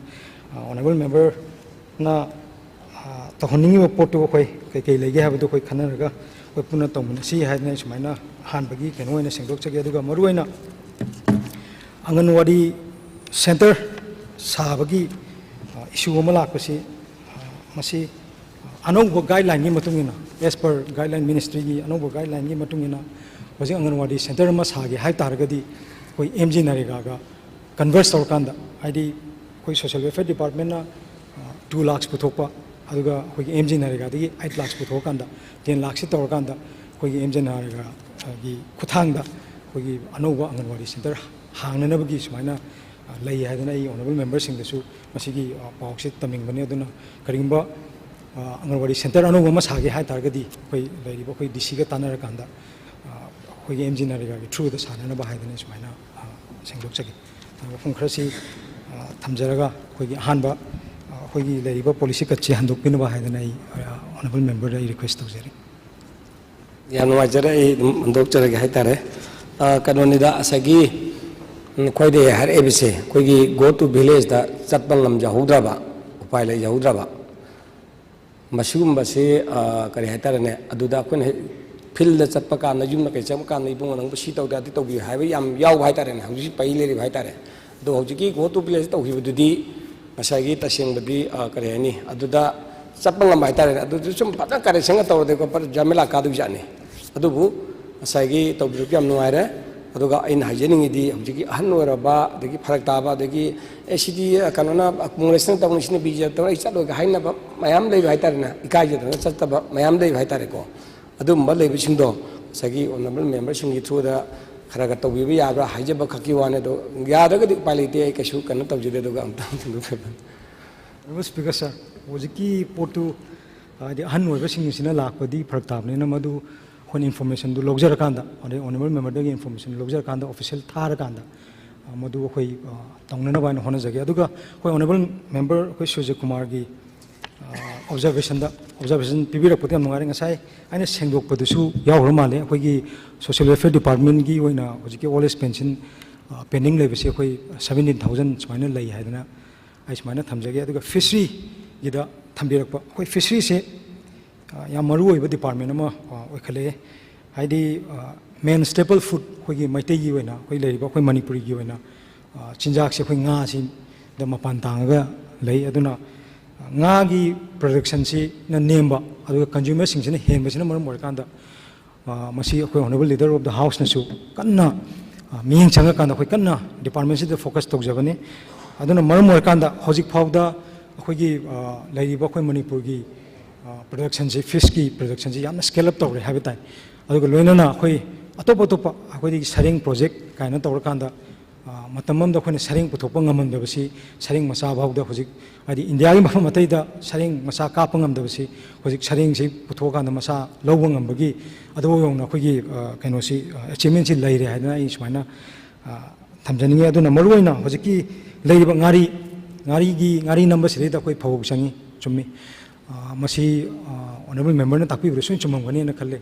ꯑꯣꯅꯔꯦꯕꯜ ꯃꯦꯝꯕꯔꯅ ꯇꯧꯍꯟꯅꯤꯡꯉꯤꯕ ꯄꯣꯠꯇꯨ ꯑꯩꯈꯣꯏ ꯀꯩꯀꯩ ꯂꯩꯒꯦ ꯍꯥꯏꯕꯗꯨ ꯑꯩꯈꯣꯏ ꯈꯟꯅꯔꯒ ꯑꯩꯈꯣꯏ ꯄꯨꯟꯅ ꯇꯧꯃꯤꯟꯅꯁꯤ ꯍꯥꯏꯗꯅ ꯑꯩ ꯁꯨꯃꯥꯏꯅ ꯑꯍꯥꯟꯕꯒꯤ ꯀꯩꯅꯣ ꯑꯣꯏꯅ ꯁꯦꯡꯗꯣꯛꯆꯒꯦ꯫ ꯑꯗꯨꯒ ꯃꯔꯨꯑꯣꯏꯅ ꯑꯪꯒꯟꯋꯥꯗꯤ ꯁꯦꯟꯇꯔ ꯁꯥꯕꯒꯤ ꯏꯁꯨ ꯑꯃ ꯂꯥꯛꯄꯁꯤ, ꯃꯁꯤ ꯑꯅꯧꯕ ꯒꯥꯏꯗꯂꯥꯏꯟꯒꯤ ꯃꯇꯨꯡ ꯏꯟꯅ, as per guideline, ꯃꯤꯅꯤꯁꯇ꯭ꯔꯤꯒꯤ ꯑꯅꯧꯕ ꯒꯥꯏꯗꯂꯥꯏꯟꯒꯤ ꯃꯇꯨꯡ ꯏꯟꯅ ꯍꯧꯖꯤꯛ ꯑꯪꯒꯟꯋꯥꯗꯤ ꯁꯦꯟꯇꯔ ꯑꯃ ꯁꯥꯒꯦ ꯍꯥꯏ ꯇꯥꯔꯒꯗꯤ ꯑꯩꯈꯣꯏ ꯑꯦꯝ ꯖꯤ ꯅꯔꯦꯒꯥꯒ ꯀꯟꯚꯔꯁ ꯇꯧꯔꯀꯥꯟꯗ, ꯍꯥꯏꯗꯤ ꯑꯩꯈꯣꯏ ꯁꯣꯁꯤꯌꯦꯜ ꯋꯦꯜꯐꯤꯌꯔ ꯗꯤꯄꯥꯔꯠꯃꯦꯟꯅ ꯇꯨ ꯂꯥꯛꯁ ꯄꯨꯊꯣꯛꯄ, ꯑꯗꯨꯒ ꯑꯩꯈꯣꯏꯒꯤ ꯑꯦꯝ ꯖꯤ ꯅꯔꯦꯒꯥꯗꯒꯤ ꯑꯩꯠ ꯂꯥꯛꯁ ꯄꯨꯊꯣꯛꯑꯀꯥꯟꯗ ꯇꯦꯟ ꯂꯥꯛꯁꯁꯤ ꯇꯧꯔꯀꯥꯟꯗ ꯑꯩꯈꯣꯏꯒꯤ ꯑꯦꯝ ꯖꯤ ꯅꯔꯦꯒꯥꯒꯤ ꯈꯨꯠꯊꯥꯡꯗ ꯑꯩꯈꯣꯏꯒꯤ ꯑꯅꯧꯕ ꯑꯪꯒꯟꯋꯥꯗꯤ ꯁꯦꯟꯇꯔ ꯍꯥꯡꯅꯅꯕꯒꯤ ꯁꯨꯃꯥꯏꯅ ꯂꯩ ꯍꯥꯏꯗꯅ ꯑꯩ ꯑꯣꯅꯔꯦꯕꯜ ꯃꯦꯝꯕꯔꯁꯤꯡꯗꯁꯨ ꯃꯁꯤꯒꯤ ꯄꯥꯎꯁꯦ ꯇꯝꯅꯤꯡꯕꯅꯤ꯫ ꯑꯗꯨꯅ ꯀꯔꯤꯒꯨꯝꯕ ꯑꯪꯒꯟꯋꯥꯗꯤ ꯁꯦꯟꯇꯔ ꯑꯅꯧꯕ ꯑꯃ ꯁꯥꯒꯦ ꯍꯥꯏ ꯇꯥꯔꯒꯗꯤ ꯑꯩꯈꯣꯏ ꯂꯩꯔꯤꯕ ꯑꯩꯈꯣꯏ ꯗꯤ ꯁꯤꯒ ꯇꯥꯟꯅꯔꯀꯥꯟꯗ ꯑꯩꯈꯣꯏꯒꯤ ꯑꯦꯝ ꯖꯤ ꯅꯔꯦꯒꯥꯒꯤ ꯊ꯭ꯔꯨꯗ ꯁꯥꯟꯅꯅꯕ ꯍꯥꯏꯗꯅ ꯁꯨꯃꯥꯏꯅ ꯁꯦꯡꯗꯣꯛꯆꯒꯦ꯫ ꯋꯥꯐꯝ ꯈꯔꯁꯤ ꯊꯝꯖꯔꯒ ꯑꯩꯈꯣꯏꯒꯤ ꯑꯍꯥꯟꯕ ꯑꯩꯈꯣꯏꯒꯤ ꯂꯩꯔꯤꯕ ꯄꯣꯂꯤꯁꯤ ꯀꯠꯁꯤ ꯍꯟꯗꯣꯛꯄꯤꯅꯕ ꯍꯥꯏꯗꯅ ꯑꯩ ꯑꯣꯅꯔꯦꯕꯜ ꯃꯦꯝꯕꯔꯗ ꯑꯩ ꯔꯤꯀ꯭ꯋꯦꯁ ꯇꯧꯖꯔꯤ꯫ ꯌꯥꯝ ꯅꯨꯡꯉꯥꯏꯖꯔꯦ꯫ ꯑꯩ ꯑꯗꯨꯝ ꯍꯟꯗꯣꯛꯆꯔꯒꯦ ꯍꯥꯏꯇꯥꯔꯦ꯫ ꯑ, ꯀꯩꯅꯣꯅꯤꯗ, ꯉꯁꯥꯏꯒꯤ, ꯎꯝ, ꯑꯩꯈꯣꯏꯗ ꯍꯥꯏꯔꯛꯏꯕꯁꯦ, ꯑꯩꯈꯣꯏꯒꯤ Go to Villageꯇ ꯆꯠꯄ ꯉꯝꯖꯍꯧꯗ꯭ꯔꯕ, ꯎꯄꯥꯏ ꯂꯩꯖꯍꯧꯗ꯭ꯔꯕ, ꯃꯁꯤꯒꯨꯝꯕꯁꯤ, ꯑ, ꯀꯔꯤ ꯍꯥꯏꯇꯥꯔꯦꯅꯦ, ꯑꯗꯨꯗ ꯑꯩꯈꯣꯏꯅ ꯍꯦꯛ ꯐꯤꯜꯗ ꯆꯠꯄ ꯀꯥꯟꯗ, ꯌꯨꯝꯗ ꯀꯩ ꯆꯪꯕ ꯀꯥꯟꯗ, "ꯏꯕꯨꯡꯉꯣ, ꯅꯪꯕꯨ ꯁꯤ ꯇꯧꯗ ꯌꯥꯗꯦ ꯇꯧꯕꯤꯌꯨ" ꯍꯥꯏꯕ ꯌꯥꯝ ꯌꯥꯎꯕ ꯍꯥꯏꯇꯥꯔꯦꯅꯦ, ꯍꯧꯖꯤꯛ ꯄꯩ ꯂꯩꯔꯤꯕ ꯍꯥꯏꯇꯥꯔꯦ꯫ ꯑꯗꯣ ꯍꯧꯖꯤꯛꯀꯤ Go to Village ꯇꯧꯈꯤꯕꯗꯨꯗꯤ ꯉꯁꯥꯏꯒꯤ ꯇꯁꯦꯡꯕꯗꯤ, ꯑ, ꯀꯔꯤ ꯍꯥꯏꯅꯤ, ꯑꯗꯨꯗ ꯆꯠꯄ ꯉꯝꯕ ꯍꯥꯏꯇꯥꯔꯦꯅꯦ꯫ ꯑꯗꯨꯗ ꯁꯨꯝ ꯐꯖꯅ ꯀꯔꯦꯛꯁꯟꯒ ꯇꯧꯔꯗꯤꯀꯣ, ꯐꯖꯅ ꯖꯃꯦꯂꯥ ꯀꯥꯗꯣꯏꯖꯥꯠꯅꯤ꯫ ꯑꯗꯨꯕꯨ ꯉꯁꯥꯏꯒꯤ ꯇꯧꯕꯤꯔꯛꯄ ꯌꯥꯝ ꯅꯨꯡꯉꯥꯏꯔꯦ꯫ ꯑꯗꯨꯒ ꯑꯩꯅ ꯍꯥꯏꯖꯅꯤꯡꯉꯤꯗꯤ, ꯍꯧꯖꯤꯛꯀꯤ ꯑꯍꯟ ꯑꯣꯏꯔꯕ, ꯑꯗꯒꯤ ꯐꯔꯛ ꯇꯥꯕ, ꯑꯗꯒꯤ "ꯑꯦ, ꯁꯤꯗꯤ ꯀꯩꯅꯣꯅ, ꯀꯣꯡꯒ꯭ꯔꯦꯁꯅ ꯇꯧꯅꯤ, ꯁꯤꯅ ꯕꯤ ꯖꯦ ꯄꯤ ꯇꯧꯅꯤ, ꯑꯩ ꯆꯠꯂꯣꯏꯒ" ꯍꯥꯏꯅꯕ ꯃꯌꯥꯝ ꯂꯩꯕ ꯍꯥꯏꯇꯥꯔꯦꯅꯦ, ꯏꯀꯥꯏꯖꯗꯅ ꯆꯠꯇꯕ ꯃꯌꯥꯝ ꯂꯩꯕ ꯍꯥꯏꯇꯥꯔꯦꯀꯣ꯫ ꯑꯗꯨꯒꯨꯝꯕ ꯂꯩꯕꯁꯤꯡꯗꯣ ꯉꯁꯥꯏꯒꯤ honourable member ꯁꯤꯡꯒꯤ through ꯗ ꯈꯔ ꯈꯔ ꯇꯧꯕꯤꯕ ꯌꯥꯕ꯭ꯔꯥ ꯍꯥꯏꯖꯕ ꯈꯛꯀꯤ ꯋꯥꯅꯤ꯫ ꯑꯗꯣ ꯌꯥꯗ꯭ꯔꯒꯗꯤ ꯎꯄꯥꯏ ꯂꯩꯇꯦ, ꯑꯩ ꯀꯩꯁꯨ ꯀꯩꯅꯣ ꯇꯧꯖꯗꯦ꯫ ꯑꯗꯨꯒ ꯑꯝꯇꯪ ꯍꯟꯗꯣꯛꯄꯤꯔꯛꯑꯣ꯫ Honourable Speaker sir, ꯍꯧꯖꯤꯛꯀꯤ ꯄꯣꯠꯇꯨ ꯍꯥꯏꯗꯤ ꯑꯍꯟ ꯑꯣꯏꯕꯁꯤꯡꯁꯤꯅ ꯂꯥꯛꯄꯗꯤ ꯐꯔꯛ ꯇꯥꯕꯅꯤꯅ, ꯃꯗꯨ ꯑꯩꯈꯣꯏꯅ information ꯗꯨ ꯂꯧꯖꯔꯀꯥꯟꯗ, ꯑꯗꯩ honourable member ꯗꯒꯤ information ꯂꯧꯖꯔꯀꯥꯟꯗ, official ꯊꯥꯔꯀꯥꯟꯗ, ꯑ, ꯃꯗꯨ ꯑꯩꯈꯣꯏ, ꯑ, ꯇꯧꯅꯅꯕ ꯍꯥꯏꯅ ꯍꯣꯠꯅꯖꯒꯦ꯫ ꯑꯗꯨꯒ ꯑꯩꯈꯣꯏ honourable member ꯑꯩꯈꯣꯏ ꯁꯨꯔꯖ ꯀꯨꯃꯥꯔꯒꯤ, ꯑ, observation ꯗ, observation ꯄꯤꯕꯤꯔꯛꯄꯗ ꯌꯥꯝ ꯅꯨꯡꯉꯥꯏꯔꯦ꯫ ꯉꯁꯥꯏ ꯑꯩꯅ ꯁꯦꯡꯗꯣꯛꯄꯗꯁꯨ ꯌꯥꯎꯈ꯭ꯔ ꯃꯥꯜꯂꯦ꯫ ꯑꯩꯈꯣꯏꯒꯤ social welfare department ꯀꯤ ꯑꯣꯏꯅ ꯍꯧꯖꯤꯛꯀꯤ old age pension, ꯑ, pending ꯂꯩꯕꯁꯦ ꯑꯩꯈꯣꯏ seventeen thousand ꯁꯨꯃꯥꯏꯅ ꯂꯩ ꯍꯥꯏꯗꯅ ꯑꯩ ꯁꯨꯃꯥꯏꯅ ꯊꯝꯖꯒꯦ꯫ ꯑꯗꯨꯒ fishery ꯒꯤꯗ ꯊꯝꯕꯤꯔꯛꯄ, ꯑꯩꯈꯣꯏ fishery ꯁꯦ, ꯑ, ꯌꯥꯝ ꯃꯔꯨ ꯑꯣꯏꯕ department ꯑꯃ, ꯑ, ꯑꯣꯏꯈꯠꯂꯛꯑꯦ꯫ ꯍꯥꯏꯗꯤ, ꯑ, main staple food ꯑꯩꯈꯣꯏꯒꯤ ꯃꯩꯇꯩꯒꯤ ꯑꯣꯏꯅ, ꯑꯩꯈꯣꯏ ꯂꯩꯔꯤꯕ ꯑꯩꯈꯣꯏ ꯃꯅꯤꯄꯨꯔꯤꯒꯤ ꯑꯣꯏꯅ, ꯑ, ꯆꯤꯟꯖꯥꯛꯁꯦ ꯑꯩꯈꯣꯏ ꯉꯥꯁꯤꯗ ꯃꯄꯥꯟ ꯇꯥꯡꯉꯒ ꯂꯩ꯫ ꯑꯗꯨꯅ, ꯑ, ꯉꯥꯒꯤ production ꯁꯤꯅ ꯅꯦꯝꯕ, ꯑꯗꯨꯒ consumer ꯁꯤꯡꯁꯤꯅ ꯍꯦꯟꯕꯁꯤꯅ ꯃꯔꯝ ꯑꯣꯏꯔꯀꯥꯟꯗ, ꯑ, ꯃꯁꯤ ꯑꯩꯈꯣꯏ honourable leader of the house ꯅꯁꯨ ꯀꯟꯅ, ꯑ, ꯃꯤꯠꯌꯦꯡ ꯆꯪꯉꯀꯥꯟꯗ ꯑꯩꯈꯣꯏ ꯀꯟꯅ department ꯁꯤꯗ focus ꯇꯧꯖꯕꯅꯤ꯫ ꯑꯗꯨꯅ ꯃꯔꯝ ꯑꯣꯏꯔꯀꯥꯟꯗ ꯍꯧꯖꯤꯛ ꯐꯥꯎꯗ ꯑꯩꯈꯣꯏꯒꯤ, ꯑ, ꯂꯩꯔꯤꯕ ꯑꯩꯈꯣꯏ ꯃꯅꯤꯄꯨꯔꯒꯤ, ꯑ, production ꯁꯤ, fish ꯀꯤ production ꯁꯤ ꯌꯥꯝꯅ scale up ꯇꯧꯔꯦ ꯍꯥꯏꯕ ꯇꯥꯏ꯫ ꯑꯗꯨꯒ ꯂꯣꯏꯅꯅ ꯑꯩꯈꯣꯏ ꯑꯇꯣꯞ ꯑꯇꯣꯞꯄ ꯑꯩꯈꯣꯏꯗꯒꯤ ꯁꯔꯦꯡ project ꯀꯥꯏꯅ ꯇꯧꯔꯀꯥꯟꯗ, ꯑ, ꯃꯇꯝ ꯑꯃꯗ ꯑꯩꯈꯣꯏꯅ ꯁꯔꯦꯡ ꯄꯨꯊꯣꯛꯄ ꯉꯝꯃꯝꯗꯕꯁꯤ, ꯁꯔꯦꯡ ꯃꯆꯥ ꯐꯥꯎꯗ ꯍꯧꯖꯤꯛ, ꯍꯥꯏꯗꯤ ꯏꯟꯗꯤꯌꯥꯒꯤ ꯃꯐꯝ ꯑꯇꯩꯗ ꯁꯔꯦꯡ ꯃꯆꯥ ꯀꯥꯞꯄ ꯉꯝꯗꯕꯁꯤ, ꯍꯧꯖꯤꯛ ꯁꯔꯦꯡꯁꯤ ꯄꯨꯊꯣꯛꯑꯀꯥꯟꯗ ꯃꯆꯥ ꯂꯧꯕ ꯉꯝꯕꯒꯤ ꯑꯗꯨꯐꯥꯎ ꯌꯧꯅ ꯑꯩꯈꯣꯏꯒꯤ, ꯑ, ꯀꯩꯅꯣꯁꯤ, ꯑ, achievement ꯁꯤ ꯂꯩꯔꯦ ꯍꯥꯏꯗꯅ ꯑꯩ ꯁꯨꯃꯥꯏꯅ, ꯑ, ꯊꯝꯖꯅꯤꯡꯉꯤ꯫ ꯑꯗꯨꯅ ꯃꯔꯨꯑꯣꯏꯅ ꯍꯧꯖꯤꯛꯀꯤ ꯂꯩꯔꯤꯕ ꯉꯥꯔꯤ, ꯉꯥꯔꯤꯒꯤ, ꯉꯥꯔꯤ ꯅꯝꯕꯁꯤꯗꯩꯗ ꯑꯩꯈꯣꯏ ꯐꯧ ꯆꯪꯉꯤ, ꯆꯨꯝꯃꯤ꯫ ꯑ, ꯃꯁꯤ, ꯑ, honourable member ꯅ ꯇꯥꯛꯄꯤꯕꯗ ꯁꯣꯏꯅ ꯆꯨꯝꯃꯝꯒꯅꯤꯅ ꯈꯜꯂꯤ꯫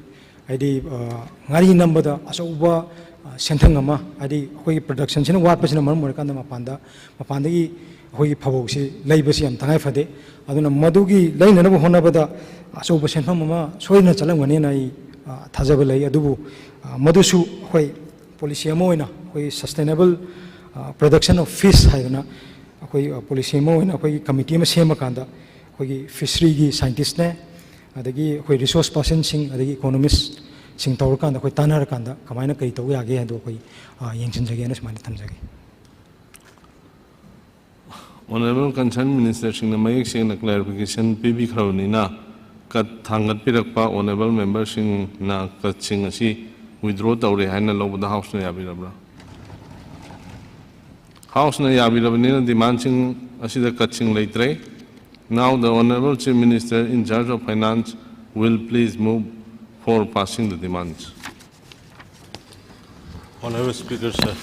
ꯍꯥꯏꯗꯤ, ꯑ, ꯉꯥꯔꯤ ꯅꯝꯕꯗ ꯑꯆꯧꯕ, ꯑ, ꯁꯦꯟꯊꯪ ꯑꯃ, ꯍꯥꯏꯗꯤ ꯑꯩꯈꯣꯏꯒꯤ production ꯁꯤꯅ ꯋꯥꯠꯄꯁꯤꯅ ꯃꯔꯝ ꯑꯣꯏꯔꯀꯥꯟꯗ ꯃꯄꯥꯟꯗ, ꯃꯄꯥꯟꯗꯒꯤ ꯑꯩꯈꯣꯏꯒꯤ ꯐꯧꯕꯣꯛꯁꯤ ꯂꯩꯕꯁꯤ ꯌꯥꯝ ꯇꯉꯥꯏ ꯐꯗꯦ꯫ ꯑꯗꯨꯅ ꯃꯗꯨꯒꯤ ꯂꯩꯅꯅꯕ ꯍꯣꯠꯅꯕꯗ ꯑꯆꯧꯕ ꯁꯦꯟꯐꯝ ꯑꯃ ꯁꯣꯏꯗꯅ ꯆꯠꯂꯝꯒꯅꯤꯅ ꯑꯩ, ꯑ, ꯊꯥꯖꯕ ꯂꯩ꯫ ꯑꯗꯨꯕꯨ, ꯑ, ꯃꯗꯨꯁꯨ ꯑꯩꯈꯣꯏ policy ꯑꯃ ꯑꯣꯏꯅ ꯑꯩꯈꯣꯏ sustainable, ꯑ, production of fish ꯍꯥꯏꯗꯅ ꯑꯩꯈꯣꯏ, ꯑ, policy ꯑꯃ ꯑꯣꯏꯅ ꯑꯩꯈꯣꯏꯒꯤ committee ꯑꯃ ꯁꯦꯝꯃꯀꯥꯟꯗ ꯑꯩꯈꯣꯏꯒꯤ fishery ꯒꯤ scientist ꯅꯦ, ꯑꯗꯒꯤ ꯑꯩꯈꯣꯏ resource person ꯁꯤꯡ, ꯑꯗꯒꯤ economist ꯁꯤꯡ ꯇꯧꯔꯀꯥꯟꯗ ꯑꯩꯈꯣꯏ ꯇꯥꯟꯅꯔꯀꯥꯟꯗ ꯀꯃꯥꯏꯅ ꯀꯔꯤ ꯇꯧꯕ ꯌꯥꯒꯦ ꯍꯥꯏꯗꯣ ꯑꯩꯈꯣꯏ ꯑ, ꯌꯦꯡꯁꯤꯟꯖꯒꯦꯅ ꯁꯨꯃꯥꯏꯅ ꯊꯝꯖꯒꯦ꯫ Honorable concerned ministerꯁꯤꯡꯅ ꯃꯌꯦꯛ ꯁꯦꯡꯅ clarification ꯄꯤꯕꯤꯈ꯭ꯔꯕꯅꯤꯅ ꯀꯠ ꯊꯥꯡꯒꯠꯄꯤꯔꯛꯄ honorable memberꯁꯤꯡꯅ ꯀꯠꯁꯤꯡ ꯑꯁꯤ withdraw ꯇꯧꯔꯦ ꯍꯥꯏꯅ ꯂꯧꯕꯗ Houseꯅ ꯌꯥꯕꯤꯔꯕ꯭ꯔꯥ? Houseꯅ ꯌꯥꯕꯤꯔꯕꯅꯤꯅ demandꯁꯤꯡ ꯑꯁꯤꯗ ꯀꯠꯁꯤꯡ ꯂꯩꯇ꯭ꯔꯦ꯫ Now the honorable chief minister in charge of finance will please move for passing the demands. Honorable Speaker, sir,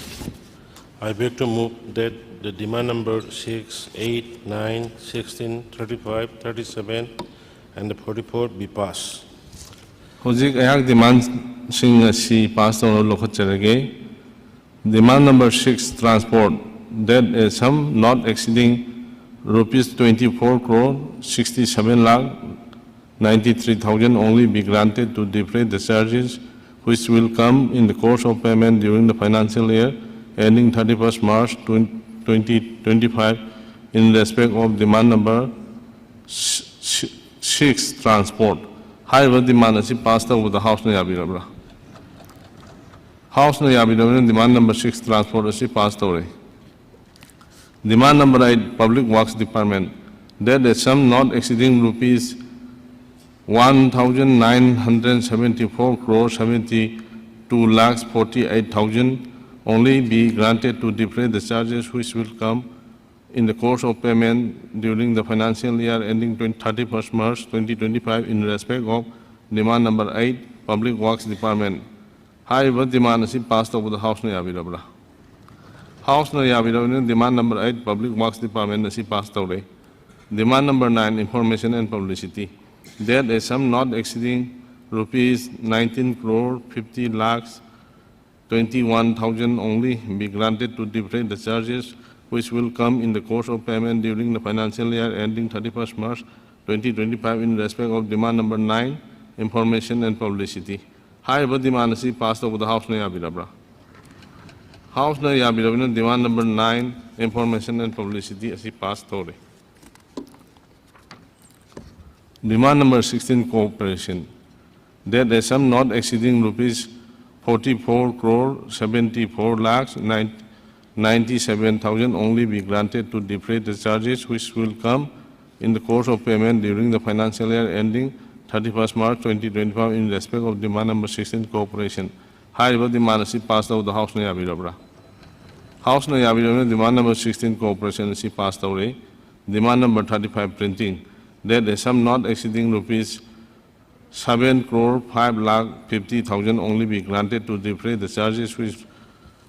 I beg to move that the demand number six, eight, nine, sixteen, thirty-five, thirty-seven, and the forty-four be passed. ꯍꯧꯖꯤꯛ ꯑꯩꯍꯥꯛ demandꯁꯤꯡ ꯑꯁꯤ pass ꯇꯧꯅꯕ ꯂꯧꯈꯠꯆꯔꯒꯦ꯫ Demand number six, transport, that a sum not exceeding rupees twenty-four crore sixty-seven lakh ninety-three thousand only be granted to defray the charges which will come in the course of payment during the financial year ending thirty-first March twenty twenty-five in respect of demand number six, transport. ꯍꯥꯏꯔꯤꯕ demand ꯑꯁꯤ pass ꯇꯧꯕꯗ Houseꯅ ꯌꯥꯕꯤꯔꯕ꯭ꯔꯥ? Houseꯅ ꯌꯥꯕꯤꯔꯕꯅꯤꯅ demand number six, transport ꯑꯁꯤ pass ꯇꯧꯔꯦ꯫ Demand number eight, public works department, that a sum not exceeding rupees one thousand nine hundred seventy-four crore seventy-two lakhs forty-eight thousand only be granted to defray the charges which will come in the course of payment during the financial year ending thirty-first March twenty twenty-five in respect of demand number eight, public works department. ꯍꯥꯏꯔꯤꯕ demand ꯑꯁꯤ pass ꯇꯧꯕꯗ Houseꯅ ꯌꯥꯕꯤꯔꯕ꯭ꯔꯥ? Houseꯅ ꯌꯥꯕꯤꯔꯕꯅꯤꯅ demand number eight, public works department ꯑꯁꯤ pass ꯇꯧꯔꯦ꯫ Demand number nine, information and publicity, that a sum not exceeding rupees nineteen crore fifty lakhs twenty-one thousand only be granted to defray the charges which will come in the course of payment during the financial year ending thirty-first March twenty twenty-five in respect of demand number nine, information and publicity. ꯍꯥꯏꯔꯤꯕ demand ꯑꯁꯤ pass ꯇꯧꯕꯗ Houseꯅ ꯌꯥꯕꯤꯔꯕ꯭ꯔꯥ? Houseꯅ ꯌꯥꯕꯤꯔꯕꯅꯤꯅ demand number nine, information and publicity ꯑꯁꯤ pass ꯇꯧꯔꯦ꯫ Demand number sixteen, cooperation, that a sum not exceeding rupees forty-four crore seventy-four lakhs ninety-seven thousand only be granted to defray the charges which will come in the course of payment during the financial year ending thirty-first March twenty twenty-five in respect of demand number sixteen cooperation. ꯍꯥꯏꯔꯤꯕ demand ꯑꯁꯤ pass ꯇꯧꯕꯗ House ꯅ ꯌꯥꯕꯤꯔꯕ꯭ꯔꯥ? House ꯅ ꯌꯥꯕꯤꯔꯕꯅ demand number sixteen cooperation ꯑꯁꯤ pass ꯇꯧꯔꯦ꯫ Demand number thirty-five printing, that a sum not exceeding rupees seven crore five lakh fifty thousand only be granted to defray the charges which,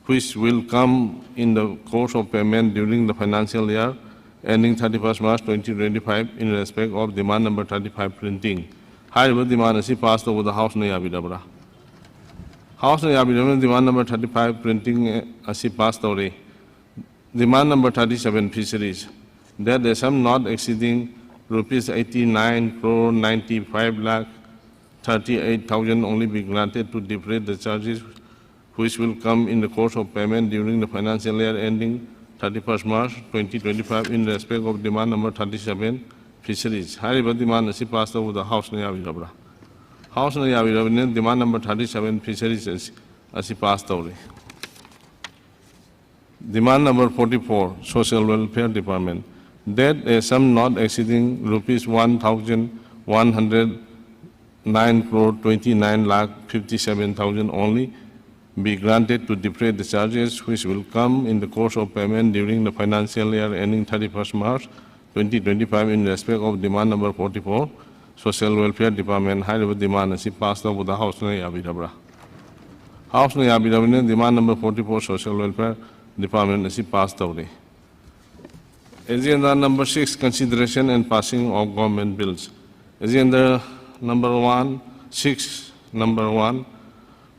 which will come in the course of payment during the financial year ending thirty-first March twenty twenty-five in respect of demand number thirty-five printing. ꯍꯥꯏꯔꯤꯕ demand ꯑꯁꯤ pass ꯇꯧꯕꯗ House ꯅ ꯌꯥꯕꯤꯔꯕ꯭ꯔꯥ? House ꯅ ꯌꯥꯕꯤꯔꯕꯅ demand number thirty-five printing ꯑꯁꯤ pass ꯇꯧꯔꯦ꯫ Demand number thirty-seven fisheries, that a sum not exceeding rupees eighty-nine crore ninety-five lakh thirty-eight thousand only be granted to defray the charges which will come in the course of payment during the financial year ending thirty-first March twenty twenty-five in respect of demand number thirty-seven fisheries. ꯍꯥꯏꯔꯤꯕ demand ꯑꯁꯤ pass ꯇꯧꯕꯗ House ꯅ ꯌꯥꯕꯤꯔꯕ꯭ꯔꯥ? House ꯅ ꯌꯥꯕꯤꯔꯕꯅꯤꯅ demand number thirty-seven fisheries ꯑꯁꯤ, ꯑꯁꯤ pass ꯇꯧꯔꯦ꯫ Demand number forty-four, Social Welfare Department, that a sum not exceeding rupees one thousand one hundred nine crore twenty-nine lakh fifty-seven thousand only be granted to defray the charges which will come in the course of payment during the financial year ending thirty-first March twenty twenty-five in respect of demand number forty-four, Social Welfare Department. ꯍꯥꯏꯔꯤꯕ demand ꯑꯁꯤ pass ꯇꯧꯕꯗ House ꯅ ꯌꯥꯕꯤꯔꯕ꯭ꯔꯥ? House ꯅ ꯌꯥꯕꯤꯔꯕꯅꯤꯅ demand number forty-four, Social Welfare Department ꯑꯁꯤ pass ꯇꯧꯔꯦ꯫ Agenda number six, consideration and passing of government bills. Agenda number one, six number one,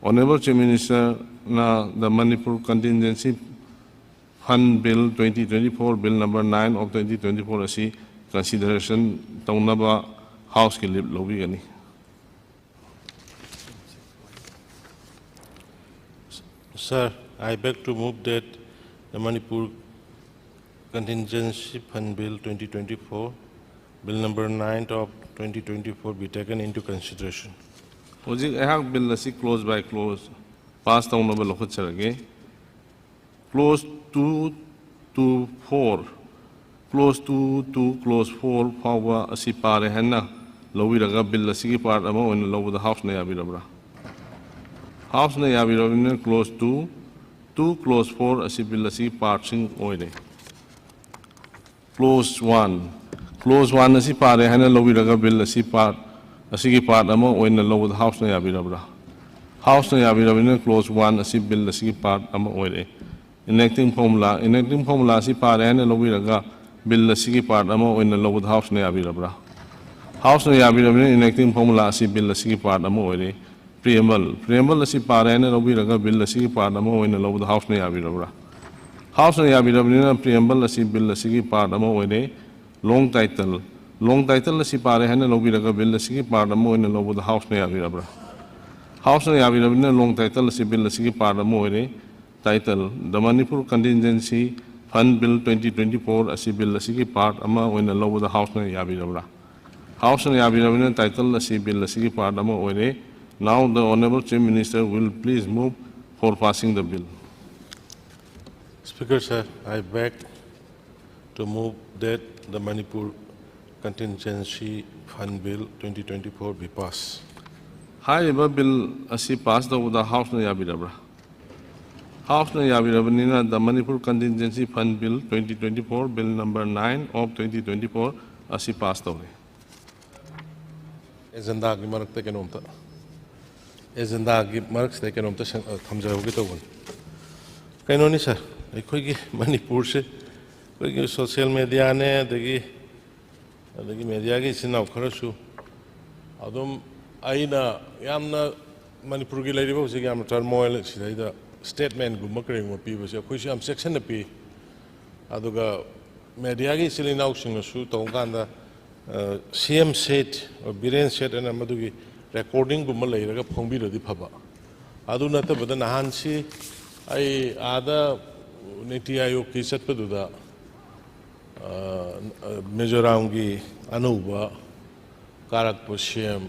Honorable Chief Minister ꯅ the Manipur Contingency Fund Bill twenty twenty-four, Bill number nine of twenty twenty-four ꯑꯁꯤ consideration ꯇꯧꯅꯕ House ꯀꯤ leave ꯂꯧꯕꯤꯒꯅꯤ꯫ Sir, I beg to move that the Manipur Contingency Fund Bill twenty twenty-four, Bill number nine of twenty twenty-four be taken into consideration. ꯍꯧꯖꯤꯛ ꯑꯩꯍꯥꯛ ꯕꯤꯜ ꯑꯁꯤ ꯀ꯭ꯂꯣꯖ ꯕꯥꯏ ꯀ꯭ꯂꯣꯖ ꯄꯥꯁ ꯇꯧꯅꯕ ꯂꯧꯈꯠꯆꯔꯒꯦ꯫ Clause two two four, clause two two clause four ꯐꯥꯎꯕ ꯑꯁꯤ ꯄꯥꯔꯦ ꯍꯥꯏꯅ ꯂꯧꯕꯤꯔꯒ ꯕꯤꯜ ꯑꯁꯤꯒꯤ ꯄꯥꯔꯠ ꯑꯃ ꯑꯣꯏꯅ ꯂꯧꯕꯗ ꯍꯥꯎꯁꯅ ꯌꯥꯕꯤꯔꯕ꯭ꯔꯥ? ꯍꯥꯎꯁꯅ ꯌꯥꯕꯤꯔꯕꯅꯤꯅ clause two two clause four ꯑꯁꯤ ꯕꯤꯜ ꯑꯁꯤꯒꯤ ꯄꯥꯔꯠꯁꯤꯡ ꯑꯣꯏꯔꯦ꯫ ꯀ꯭ꯂꯣꯖ ꯋꯥꯟ, ꯀ꯭ꯂꯣꯖ ꯋꯥꯟ ꯑꯁꯤ ꯄꯥꯔꯦ ꯍꯥꯏꯅ ꯂꯧꯕꯤꯔꯒ ꯕꯤꯜ ꯑꯁꯤ ꯄꯥꯔꯠ ꯑꯁꯤꯒꯤ ꯄꯥꯔꯠ ꯑꯃ ꯑꯣꯏꯅ ꯂꯧꯕꯗ ꯍꯥꯎꯁꯅ ꯌꯥꯕꯤꯔꯕ꯭ꯔꯥ? ꯍꯥꯎꯁꯅ ꯌꯥꯕꯤꯔꯕꯅꯤꯅ ꯀ꯭ꯂꯣꯖ ꯋꯥꯟ ꯑꯁꯤ ꯕꯤꯜ ꯑꯁꯤꯒꯤ ꯄꯥꯔꯠ ꯑꯃ ꯑꯣꯏꯔꯦ꯫ Enacting formula, enacting formula ꯑꯁꯤ ꯄꯥꯔꯦ ꯍꯥꯏꯅ ꯂꯧꯕꯤꯔꯒ ꯕꯤꯜ ꯑꯁꯤꯒꯤ ꯄꯥꯔꯠ ꯑꯃ ꯑꯣꯏꯅ ꯂꯧꯕꯗ ꯍꯥꯎꯁꯅ ꯌꯥꯕꯤꯔꯕ꯭ꯔꯥ? ꯍꯥꯎꯁꯅ ꯌꯥꯕꯤꯔꯕꯅꯤꯅ enacting formula ꯑꯁꯤ ꯕꯤꯜ ꯑꯁꯤꯒꯤ ꯄꯥꯔꯠ ꯑꯃ ꯑꯣꯏꯔꯦ꯫ Preamble, preamble ꯑꯁꯤ ꯄꯥꯔꯦ ꯍꯥꯏꯅ ꯂꯧꯕꯤꯔꯒ ꯕꯤꯜ ꯑꯁꯤꯒꯤ ꯄꯥꯔꯠ ꯑꯃ ꯑꯣꯏꯅ ꯂꯧꯕꯗ ꯍꯥꯎꯁꯅ ꯌꯥꯕꯤꯔꯕ꯭ꯔꯥ? ꯍꯥꯎꯁꯅ ꯌꯥꯕꯤꯔꯕꯅꯤꯅ preamble ꯑꯁꯤ ꯕꯤꯜ ꯑꯁꯤꯒꯤ ꯄꯥꯔꯠ ꯑꯃ ꯑꯣꯏꯔꯦ꯫ Long title, long title ꯑꯁꯤ ꯄꯥꯔꯦ ꯍꯥꯏꯅ ꯂꯧꯕꯤꯔꯒ ꯕꯤꯜ ꯑꯁꯤꯒꯤ ꯄꯥꯔꯠ ꯑꯃ ꯑꯣꯏꯅ ꯂꯧꯕꯗ ꯍꯥꯎꯁꯅ ꯌꯥꯕꯤꯔꯕ꯭ꯔꯥ? ꯍꯥꯎꯁꯅ ꯌꯥꯕꯤꯔꯕꯅꯤꯅ long title ꯑꯁꯤ ꯕꯤꯜ ꯑꯁꯤꯒꯤ ꯄꯥꯔꯠ ꯑꯃ ꯑꯣꯏꯔꯦ꯫ Title, The Manipur Contingency Fund Bill twenty twenty-four ꯑꯁꯤ ꯕꯤꯜ ꯑꯁꯤꯒꯤ ꯄꯥꯔꯠ ꯑꯃ ꯑꯣꯏꯅ ꯂꯧꯕꯗ ꯍꯥꯎꯁꯅ ꯌꯥꯕꯤꯔꯕ꯭ꯔꯥ? ꯍꯥꯎꯁꯅ ꯌꯥꯕꯤꯔꯕꯅꯤꯅ ꯇꯥꯏꯇꯜ ꯑꯁꯤ ꯕꯤꯜ ꯑꯁꯤꯒꯤ ꯄꯥꯔꯠ ꯑꯃ ꯑꯣꯏꯔꯦ꯫ Now the Honorable Chief Minister will please move for passing the bill. Speaker sir, I beg to move that the Manipur Contingency Fund Bill twenty twenty-four be passed. ꯍꯥꯏꯔꯤꯕ ꯕꯤꯜ ꯑꯁꯤ ꯄꯥꯁ ꯇꯧꯕꯗ ꯍꯥꯎꯁꯅ ꯌꯥꯕꯤꯔꯕ꯭ꯔꯥ? ꯍꯥꯎꯁꯅ ꯌꯥꯕꯤꯔꯕꯅꯤꯅ the Manipur Contingency Fund Bill twenty twenty-four, Bill number nine of twenty twenty-four ꯑꯁꯤ ꯄꯥꯁ ꯇꯧꯔꯦ꯫ ꯑꯦꯖꯦꯟꯗꯥꯒꯤ ꯃꯔꯛꯇ ꯀꯩꯅꯣꯝꯇ, ꯑꯦꯖꯦꯟꯗꯥꯒꯤ ꯃꯔꯛꯁꯤꯗ ꯀꯩꯅꯣꯝꯇ ꯁꯪ-, ꯑ, ꯊꯝꯖꯍꯧꯒꯦ ꯇꯧꯕꯅꯤ꯫ ꯀꯩꯅꯣꯅꯤ ꯁꯥꯔ, ꯑꯩꯈꯣꯏꯒꯤ ꯃꯅꯤꯄꯨꯔꯁꯦ ꯑꯩꯈꯣꯏꯒꯤ ꯁꯣꯁꯤꯌꯦꯜ ꯃꯦꯗꯤꯌꯥꯅꯦ, ꯑꯗꯒꯤ, ꯑꯗꯒꯤ ꯃꯦꯗꯤꯌꯥꯒꯤ ꯏꯆꯤꯟ ꯏꯅꯥꯎ ꯈꯔꯁꯨ ꯑꯗꯨꯝ ꯑꯩꯅ ꯌꯥꯝꯅ ꯃꯅꯤꯄꯨꯔꯒꯤ ꯂꯩꯔꯤꯕ ꯍꯧꯖꯤꯛ ꯌꯥꯝꯅ ꯇꯔꯃꯣꯏꯜ ꯁꯤꯗꯩꯗ ꯁ꯭ꯇꯦꯠꯃꯦꯟꯒꯨꯝꯕ ꯀꯔꯤꯒꯨꯝꯕ ꯄꯤꯕꯁꯦ ꯑꯩꯈꯣꯏꯁꯨ ꯌꯥꯝ ꯆꯦꯛꯁꯤꯟꯅ ꯄꯤ꯫ ꯑꯗꯨꯒ ꯃꯦꯗꯤꯌꯥꯒꯤ ꯏꯆꯤꯜ ꯏꯅꯥꯎꯁꯤꯡꯅꯁꯨ ꯇꯧꯕ ꯀꯥꯟꯗ, ꯑ, C M said, ꯑ, ꯕꯤꯔꯦꯟ said ꯍꯥꯏꯅ ꯃꯗꯨꯒꯤ ꯔꯦꯀꯣꯔꯗꯤꯡꯒꯨꯝꯕ ꯂꯩꯔꯒ ꯐꯣꯡꯕꯤꯔꯗꯤ ꯐꯕ꯫ ꯑꯗꯨ ꯅꯠꯇꯕꯗ ꯅꯍꯥꯟꯁꯤ ꯑꯩ ꯑꯥꯗ ꯅꯤꯇꯤ ꯑꯥꯌꯣꯒꯀꯤ ꯆꯠꯄꯗꯨꯗ, ꯑ, ꯑ, ꯃꯤꯖꯣꯔꯥꯝꯒꯤ ꯑꯅꯧꯕ ꯀꯥꯔꯛꯄ C M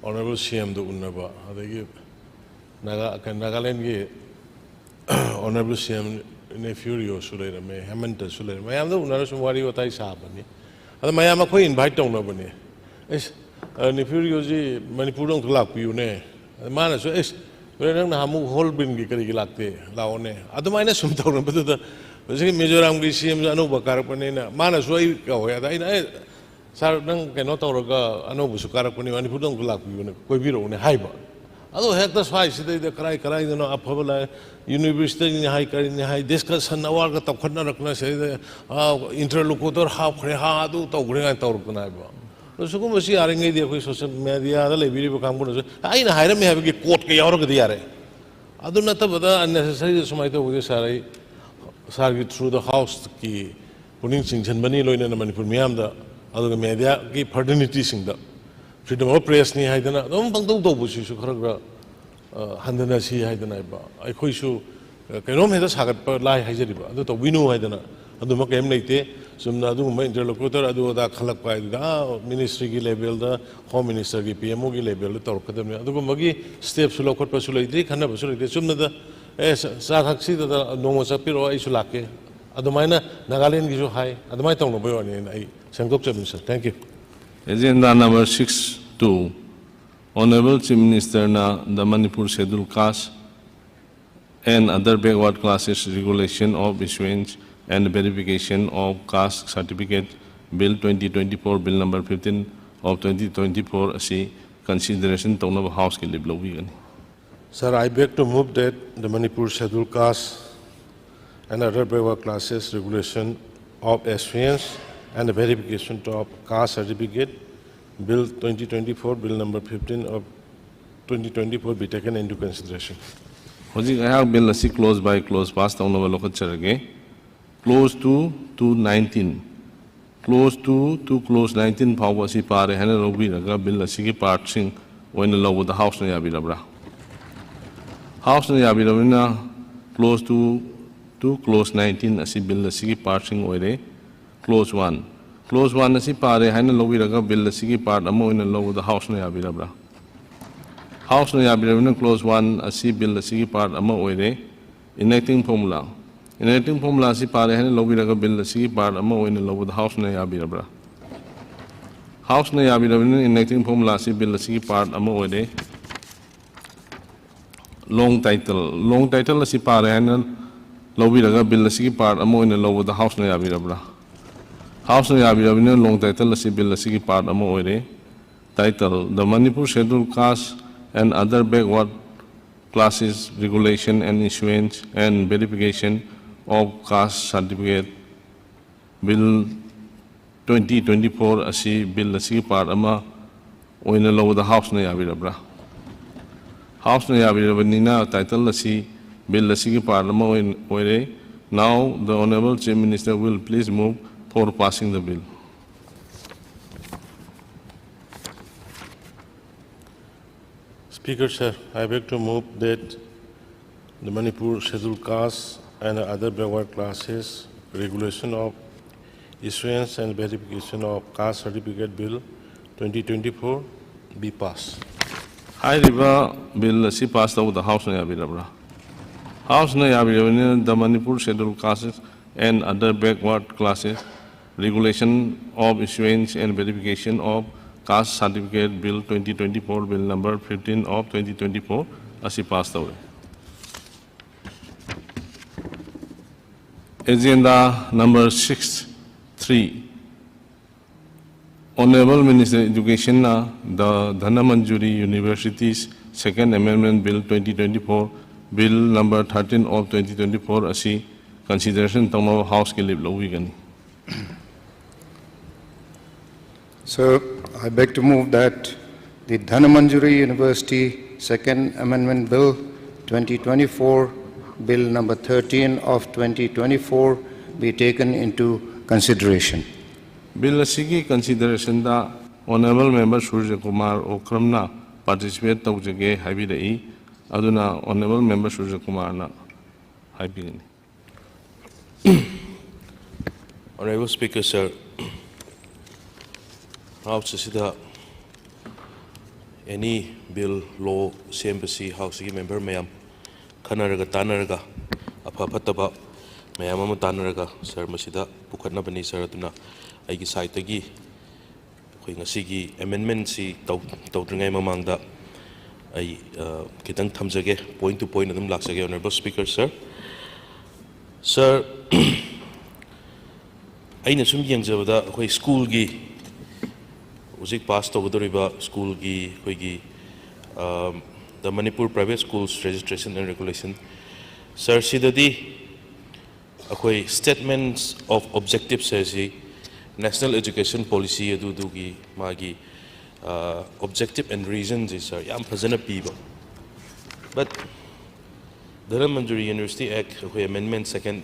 ꯑꯣꯅꯔꯦꯕꯜ ꯁꯤ ꯑꯦꯝꯗ ꯎꯅꯕ, ꯑꯗꯒꯤ ꯅꯥꯒꯥ-, ꯀꯩꯅꯣ, ꯅꯥꯒꯥꯂꯦꯟꯒꯤ ꯑꯣꯅꯔꯦꯕꯜ ꯁꯤ ꯑꯦꯝ ꯅꯦꯐ꯭ꯌꯨ ꯔꯤꯑꯣꯁꯨ ꯂꯩꯔꯝꯃꯦ, ꯍꯦꯃꯟꯇꯁꯨ ꯂꯩꯔꯝꯃꯦ, ꯃꯌꯥꯝꯗ ꯎꯅꯔ ꯁꯨꯝ ꯋꯥꯔꯤ ꯋꯥꯇꯥꯏ ꯁꯥꯕꯅꯤ꯫ ꯑꯗ ꯃꯌꯥꯝ ꯑꯩꯈꯣꯏ ꯏꯟꯚꯥꯏꯠ ꯇꯧꯅꯕꯅꯦ꯫ "ꯑꯦꯁ, ꯑ, ꯅꯦꯐ꯭ꯌꯨ ꯔꯤꯑꯣꯁꯤ ꯃꯅꯤꯄꯨꯔꯗ ꯑꯃꯨꯛꯇ ꯂꯥꯛꯄꯤꯌꯨꯅꯦ"꯫ ꯑꯗ ꯃꯥꯅꯁꯨ, "ꯑꯦꯁ, ꯕ꯭ꯔꯗꯔ, ꯅꯪ ꯅꯍꯥꯟꯃꯨꯛ ꯍꯣꯔꯟꯕꯤꯜꯒꯤ ꯀꯔꯤꯒꯤ ꯂꯥꯛꯇꯦ? ꯂꯥꯛꯑꯣꯅꯦ"꯫ ꯑꯗꯨꯃꯥꯏꯅ ꯁꯨꯝ ꯇꯧꯔꯝꯕꯗꯨꯗ ꯍꯧꯖꯤꯛꯀꯤ ꯃꯤꯖꯣꯔꯥꯝꯒꯤ ꯁꯤ ꯑꯦꯝꯁꯨ ꯑꯅꯧꯕ ꯀꯥꯔꯛꯄꯅꯤꯅ ꯃꯥꯅꯁꯨ ꯑꯩ ꯀꯧꯋꯦ꯫ ꯑꯗ ꯑꯩꯅ, "ꯑꯦ, ꯁꯥꯔ, ꯅꯪ ꯀꯩꯅꯣ ꯇꯧꯔꯒ ꯑꯅꯧꯕꯁꯨ ꯀꯥꯔꯛꯄꯅꯤ, ꯃꯅꯤꯄꯨꯔꯗ ꯑꯃꯨꯛꯇ ꯂꯥꯛꯄꯤꯌꯨꯅꯦ, ꯀꯣꯏꯕꯤꯔꯛꯎꯅꯦ" ꯍꯥꯏꯕ꯫ ꯑꯗꯣ ꯍꯦꯛꯇ ꯁ꯭ꯋꯥꯏꯁꯤꯗꯩꯗ ꯀꯔꯥꯏ ꯀꯔꯥꯏꯗꯅꯣ ꯑꯐꯕ ꯂꯥꯏ, ꯌꯨꯅꯤꯚꯔꯁꯤꯇꯤꯅꯤ ꯍꯥꯏ, ꯀꯔꯤꯅꯤ ꯍꯥꯏ, ꯗꯤꯁꯀꯁꯟ ꯑꯋꯥꯔꯒ ꯇꯧꯈꯠꯅꯔꯛꯇꯅ ꯁꯤꯗꯩꯗ, ꯑꯥ, ꯏꯟꯇꯔꯂꯣꯀꯨꯇꯔ ꯍꯥꯞꯈ꯭ꯔꯦ, ꯍꯥ, ꯑꯗꯨ ꯇꯧꯈ꯭ꯔꯦ ꯀꯥꯏꯅ ꯇꯧꯔꯛꯇꯅ ꯍꯥꯏꯕ꯫ ꯑꯗꯣ ꯁꯤꯒꯨꯝꯕꯁꯤ ꯌꯥꯔꯤꯉꯩꯗꯤ ꯑꯩꯈꯣꯏ ꯁꯣꯁꯤꯌꯦꯜ ꯃꯦꯗꯤꯌꯥꯗ ꯂꯩꯕꯤꯔꯤꯕ ꯀꯥꯡꯕꯨꯅꯁꯨ ꯑꯩꯅ ꯍꯥꯏꯔꯝꯃꯤ ꯍꯥꯏꯕꯒꯤ ꯀꯣꯠꯀ ꯌꯥꯎꯔꯒꯗꯤ ꯌꯥꯔꯦ꯫ ꯑꯗꯨ ꯅꯠꯇꯕꯗ unnecessary ꯁꯨꯃꯥꯏꯅ ꯇꯧꯕꯁꯦ, ꯁꯥꯔ, ꯑꯩ ꯁꯥꯔꯒꯤ through the houseꯀꯤ ꯄꯨꯛꯅꯤꯡ ꯆꯤꯡꯁꯤꯟꯕꯅꯤ, ꯂꯣꯏꯅꯅ ꯃꯅꯤꯄꯨꯔ ꯃꯤꯌꯥꯝꯗ, ꯑꯗꯨꯒ ꯃꯦꯗꯤꯌꯥꯒꯤ ꯐ꯭ꯔꯇꯔꯅꯤꯇꯤꯁꯤꯡꯗ, freedom of pressꯅꯤ ꯍꯥꯏꯗꯅ ꯑꯗꯨꯝ ꯄꯪꯇꯧ ꯇꯧꯕꯁꯤꯁꯨ ꯈꯔ ꯈꯔ, ꯑ, ꯍꯟꯊꯅꯁꯤ ꯍꯥꯏꯗꯅ ꯍꯥꯏꯕ꯫ ꯑꯩꯈꯣꯏꯁꯨ, ꯑ, ꯀꯩꯅꯣꯝ ꯍꯦꯛꯇ ꯁꯥꯒꯠꯄ ꯂꯥꯏ ꯍꯥꯏꯖꯔꯤꯕ, ꯑꯗꯨ ꯇꯧꯕꯤꯅꯨ ꯍꯥꯏꯗꯅ ꯑꯗꯨꯝꯕ ꯀꯔꯤꯝ ꯂꯩꯇꯦ꯫ ꯆꯨꯝꯅ ꯑꯗꯨꯒꯨꯝꯕ ꯏꯟꯇꯔꯂꯣꯀ꯭ꯌꯨꯇꯔ ꯑꯗꯨ ꯑꯗꯥ ꯈꯜꯂꯛꯄ ꯍꯥꯏꯗꯨꯗꯤ, ꯑꯥ, ꯃꯤꯅꯤꯁꯇ꯭ꯔꯤꯒꯤ ꯂꯦꯚꯦꯜꯗ, ꯍꯣꯝ ꯃꯤꯅꯤꯁꯇꯔꯒꯤ, ꯄꯤ ꯑꯦꯝ ꯑꯣꯒꯤ ꯂꯦꯚꯦꯜꯗ ꯇꯧꯔꯛꯀꯗꯕꯅꯤ꯫ ꯑꯗꯨꯒꯨꯝꯕꯒꯤ ꯁ꯭ꯇꯦꯞꯁꯨ ꯂꯧꯈꯠꯄꯁꯨ ꯂꯩꯇ꯭ꯔꯤ, ꯈꯟꯅꯕꯁꯨ ꯂꯩꯇꯦ꯫ ꯆꯨꯝꯅꯗ, "ꯑꯦ, ꯆꯥ-, ꯆꯥ ꯊꯛꯁꯤꯗ ꯅꯣꯡꯃ ꯆꯠꯄꯤꯔꯛꯑꯣ, ꯑꯩꯁꯨ ꯂꯥꯛꯀꯦ"꯫ ꯑꯗꯨꯃꯥꯏꯅ ꯅꯥꯒꯥꯂꯦꯟꯒꯤꯁꯨ ꯍꯥꯏ, ꯑꯗꯨꯃꯥꯏꯅ ꯇꯧꯅꯕꯒꯤ ꯋꯥꯅꯤ꯫ ꯑꯩ ꯁꯦꯡꯗꯣꯛꯆꯕꯅꯤ, ꯁꯥꯔ꯫ Thank you꯫ Agenda number six two, Honorable Chief Ministerꯅ the Manipur Scheduled Caste and other backward classes regulation of issuance and verification of caste certificate bill twenty twenty-four, bill number fifteen of twenty twenty-four ꯑꯁꯤ consideration ꯇꯧꯅꯕ Houseꯀꯤ leave ꯂꯧꯕꯤꯒꯅꯤ꯫ Sir, I beg to move that the Manipur Scheduled Caste and other backward classes regulation of issuance and verification of caste certificate bill twenty twenty-four, bill number fifteen of twenty twenty-four be taken into consideration. ꯍꯧꯖꯤꯛ ꯑꯩꯍꯥꯛ bill ꯑꯁꯤ clause by clause pass ꯇꯧꯅꯕ ꯂꯧꯈꯠꯆꯔꯒꯦ꯫ Clause two to nineteen, clause two to clause nineteen ꯐꯥꯎꯕ ꯑꯁꯤ ꯄꯥꯔꯦ ꯍꯥꯏꯅ ꯂꯧꯕꯤꯔꯒ bill ꯑꯁꯤꯒꯤ partꯁꯤꯡ ꯑꯣꯏꯅ ꯂꯧꯕꯗ Houseꯅ ꯌꯥꯕꯤꯔꯕ꯭ꯔꯥ? Houseꯅ ꯌꯥꯕꯤꯔꯕꯅꯤꯅ clause two to clause nineteen ꯑꯁꯤ bill ꯑꯁꯤꯒꯤ partꯁꯤꯡ ꯑꯣꯏꯔꯦ꯫ Clause one, clause one ꯑꯁꯤ ꯄꯥꯔꯦ ꯍꯥꯏꯅ ꯂꯧꯕꯤꯔꯒ bill ꯑꯁꯤꯒꯤ part ꯑꯃ ꯑꯣꯏꯅ ꯂꯧꯕꯗ Houseꯅ ꯌꯥꯕꯤꯔꯕ꯭ꯔꯥ? Houseꯅ ꯌꯥꯕꯤꯔꯕꯅꯤꯅ clause one ꯑꯁꯤ bill ꯑꯁꯤꯒꯤ part ꯑꯃ ꯑꯣꯏꯔꯦ꯫ Enacting formula, enacting formula ꯑꯁꯤ ꯄꯥꯔꯦ ꯍꯥꯏꯅ ꯂꯧꯕꯤꯔꯒ bill ꯑꯁꯤꯒꯤ part ꯑꯃ ꯑꯣꯏꯅ ꯂꯧꯕꯗ Houseꯅ ꯌꯥꯕꯤꯔꯕ꯭ꯔꯥ? Houseꯅ ꯌꯥꯕꯤꯔꯕꯅꯤꯅ enacting formula ꯑꯁꯤ bill ꯑꯁꯤꯒꯤ part ꯑꯃ ꯑꯣꯏꯔꯦ꯫ Long title, long title ꯑꯁꯤ ꯄꯥꯔꯦ ꯍꯥꯏꯅ ꯂꯧꯕꯤꯔꯒ bill ꯑꯁꯤꯒꯤ part ꯑꯃ ꯑꯣꯏꯅ ꯂꯧꯕꯗ Houseꯅ ꯌꯥꯕꯤꯔꯕ꯭ꯔꯥ? Houseꯅ ꯌꯥꯕꯤꯔꯕꯅꯤꯅ long title ꯑꯁꯤ bill ꯑꯁꯤꯒꯤ part ꯑꯃ ꯑꯣꯏꯔꯦ꯫ Title: The Manipur Scheduled Caste and Other Backward Classes Regulation and Issuance and Verification of Caste Certificate Bill twenty twenty-four ꯑꯁꯤ bill ꯑꯁꯤꯒꯤ part ꯑꯃ ꯑꯣꯏꯅ ꯂꯧꯕꯗ Houseꯅ ꯌꯥꯕꯤꯔꯕ꯭ꯔꯥ? Houseꯅ ꯌꯥꯕꯤꯔꯕꯅꯤꯅ title ꯑꯁꯤ bill ꯑꯁꯤꯒꯤ part ꯑꯃ ꯑꯣꯏꯅ ꯑꯣꯏꯔꯦ꯫ Now the Honorable Chief Minister will please move for passing the bill. Speaker, sir, I beg to move that the Manipur Scheduled Caste and Other Backward Classes Regulation of Issuance and Verification of Caste Certificate Bill twenty twenty-four be passed. ꯍꯥꯏꯔꯤꯕ bill ꯑꯁꯤ pass ꯇꯧꯕꯗ Houseꯅ ꯌꯥꯕꯤꯔꯕ꯭ꯔꯥ? Houseꯅ ꯌꯥꯕꯤꯔꯕꯅꯤꯅ the Manipur Scheduled Castes and Other Backward Classes Regulation of Issuance and Verification of Caste Certificate Bill twenty twenty-four, Bill number fifteen of twenty twenty-four ꯑꯁꯤ pass ꯇꯧꯔꯦ꯫ Agenda number six three, Honorable Minister Educationꯅ the Dhanamanjuri University's Second Amendment Bill twenty twenty-four, Bill number thirteen of twenty twenty-four ꯑꯁꯤ consideration ꯇꯧꯅꯕ Houseꯀꯤ leave ꯂꯧꯕꯤꯒꯅꯤ꯫ So, I beg to move that the Dhanamanjuri University Second Amendment Bill twenty twenty-four, Bill number thirteen of twenty twenty-four, be taken into consideration. Bill ꯑꯁꯤꯒꯤ considerationꯗ Honorable Member ꯁꯨꯔꯖ ꯀꯨꯃꯥꯔ ꯑꯣꯀ꯭ꯔꯝꯅ participate ꯇꯧꯖꯒꯦ ꯍꯥꯏꯕꯤꯔꯛꯏ꯫ ꯑꯗꯨꯅ Honorable Member ꯁꯨꯔꯖ ꯀꯨꯃꯥꯔꯅ ꯍꯥꯏꯕꯤꯒꯅꯤ꯫ Honorable Speaker, sir, House ꯑꯁꯤꯗ Any bill, law ꯁꯦꯝꯕꯁꯤ Houseꯀꯤ member ꯃꯌꯥꯝ ꯈꯟꯅꯔꯒ ꯇꯥꯟꯅꯔꯒ ꯑꯐ ꯐꯠꯇꯕ ꯃꯌꯥꯝ ꯑꯃ ꯇꯥꯟꯅꯔꯒ, sir, ꯃꯁꯤꯗ ꯄꯨꯈꯠꯅꯕꯅꯤ, sir꯫ ꯑꯗꯨꯅ ꯑꯩꯒꯤ sideꯇꯒꯤ ꯑꯩꯈꯣꯏ ꯉꯁꯤꯒꯤ amendmentꯁꯤ ꯇꯧ-, ꯇꯧꯗ꯭ꯔꯤꯉꯩ ꯃꯃꯥꯡꯗ ꯑꯩ, ꯑ, ꯈꯤꯇꯪ ꯊꯝꯖꯒꯦ, point to point ꯑꯗꯨꯝ ꯂꯥꯛꯆꯒꯦ, Honourable Speaker, sir꯫ Sir, ꯑꯩꯅ ꯁꯨꯝ ꯌꯦꯡꯖꯕꯗ ꯑꯩꯈꯣꯏ schoolꯒꯤ, ꯍꯧꯖꯤꯛ pass ꯇꯧꯒꯗꯧꯔꯤꯕ schoolꯒꯤ ꯑꯩꯈꯣꯏꯒꯤ, ꯑ, the Manipur Private Schools Registration and Regulation, sir, ꯁꯤꯗꯗꯤ ꯑꯩꯈꯣꯏ statements of objectives ꯍꯥꯏꯁꯤ National Education Policy ꯑꯗꯨꯗꯨꯒꯤ ꯃꯥꯒꯤ, ꯑ, objective and reasonꯁꯤ, sir, ꯌꯥꯝ ꯐꯖꯅ ꯄꯤꯕ꯫ But Dhanamanjuri University Act ꯑꯩꯈꯣꯏ amendment, second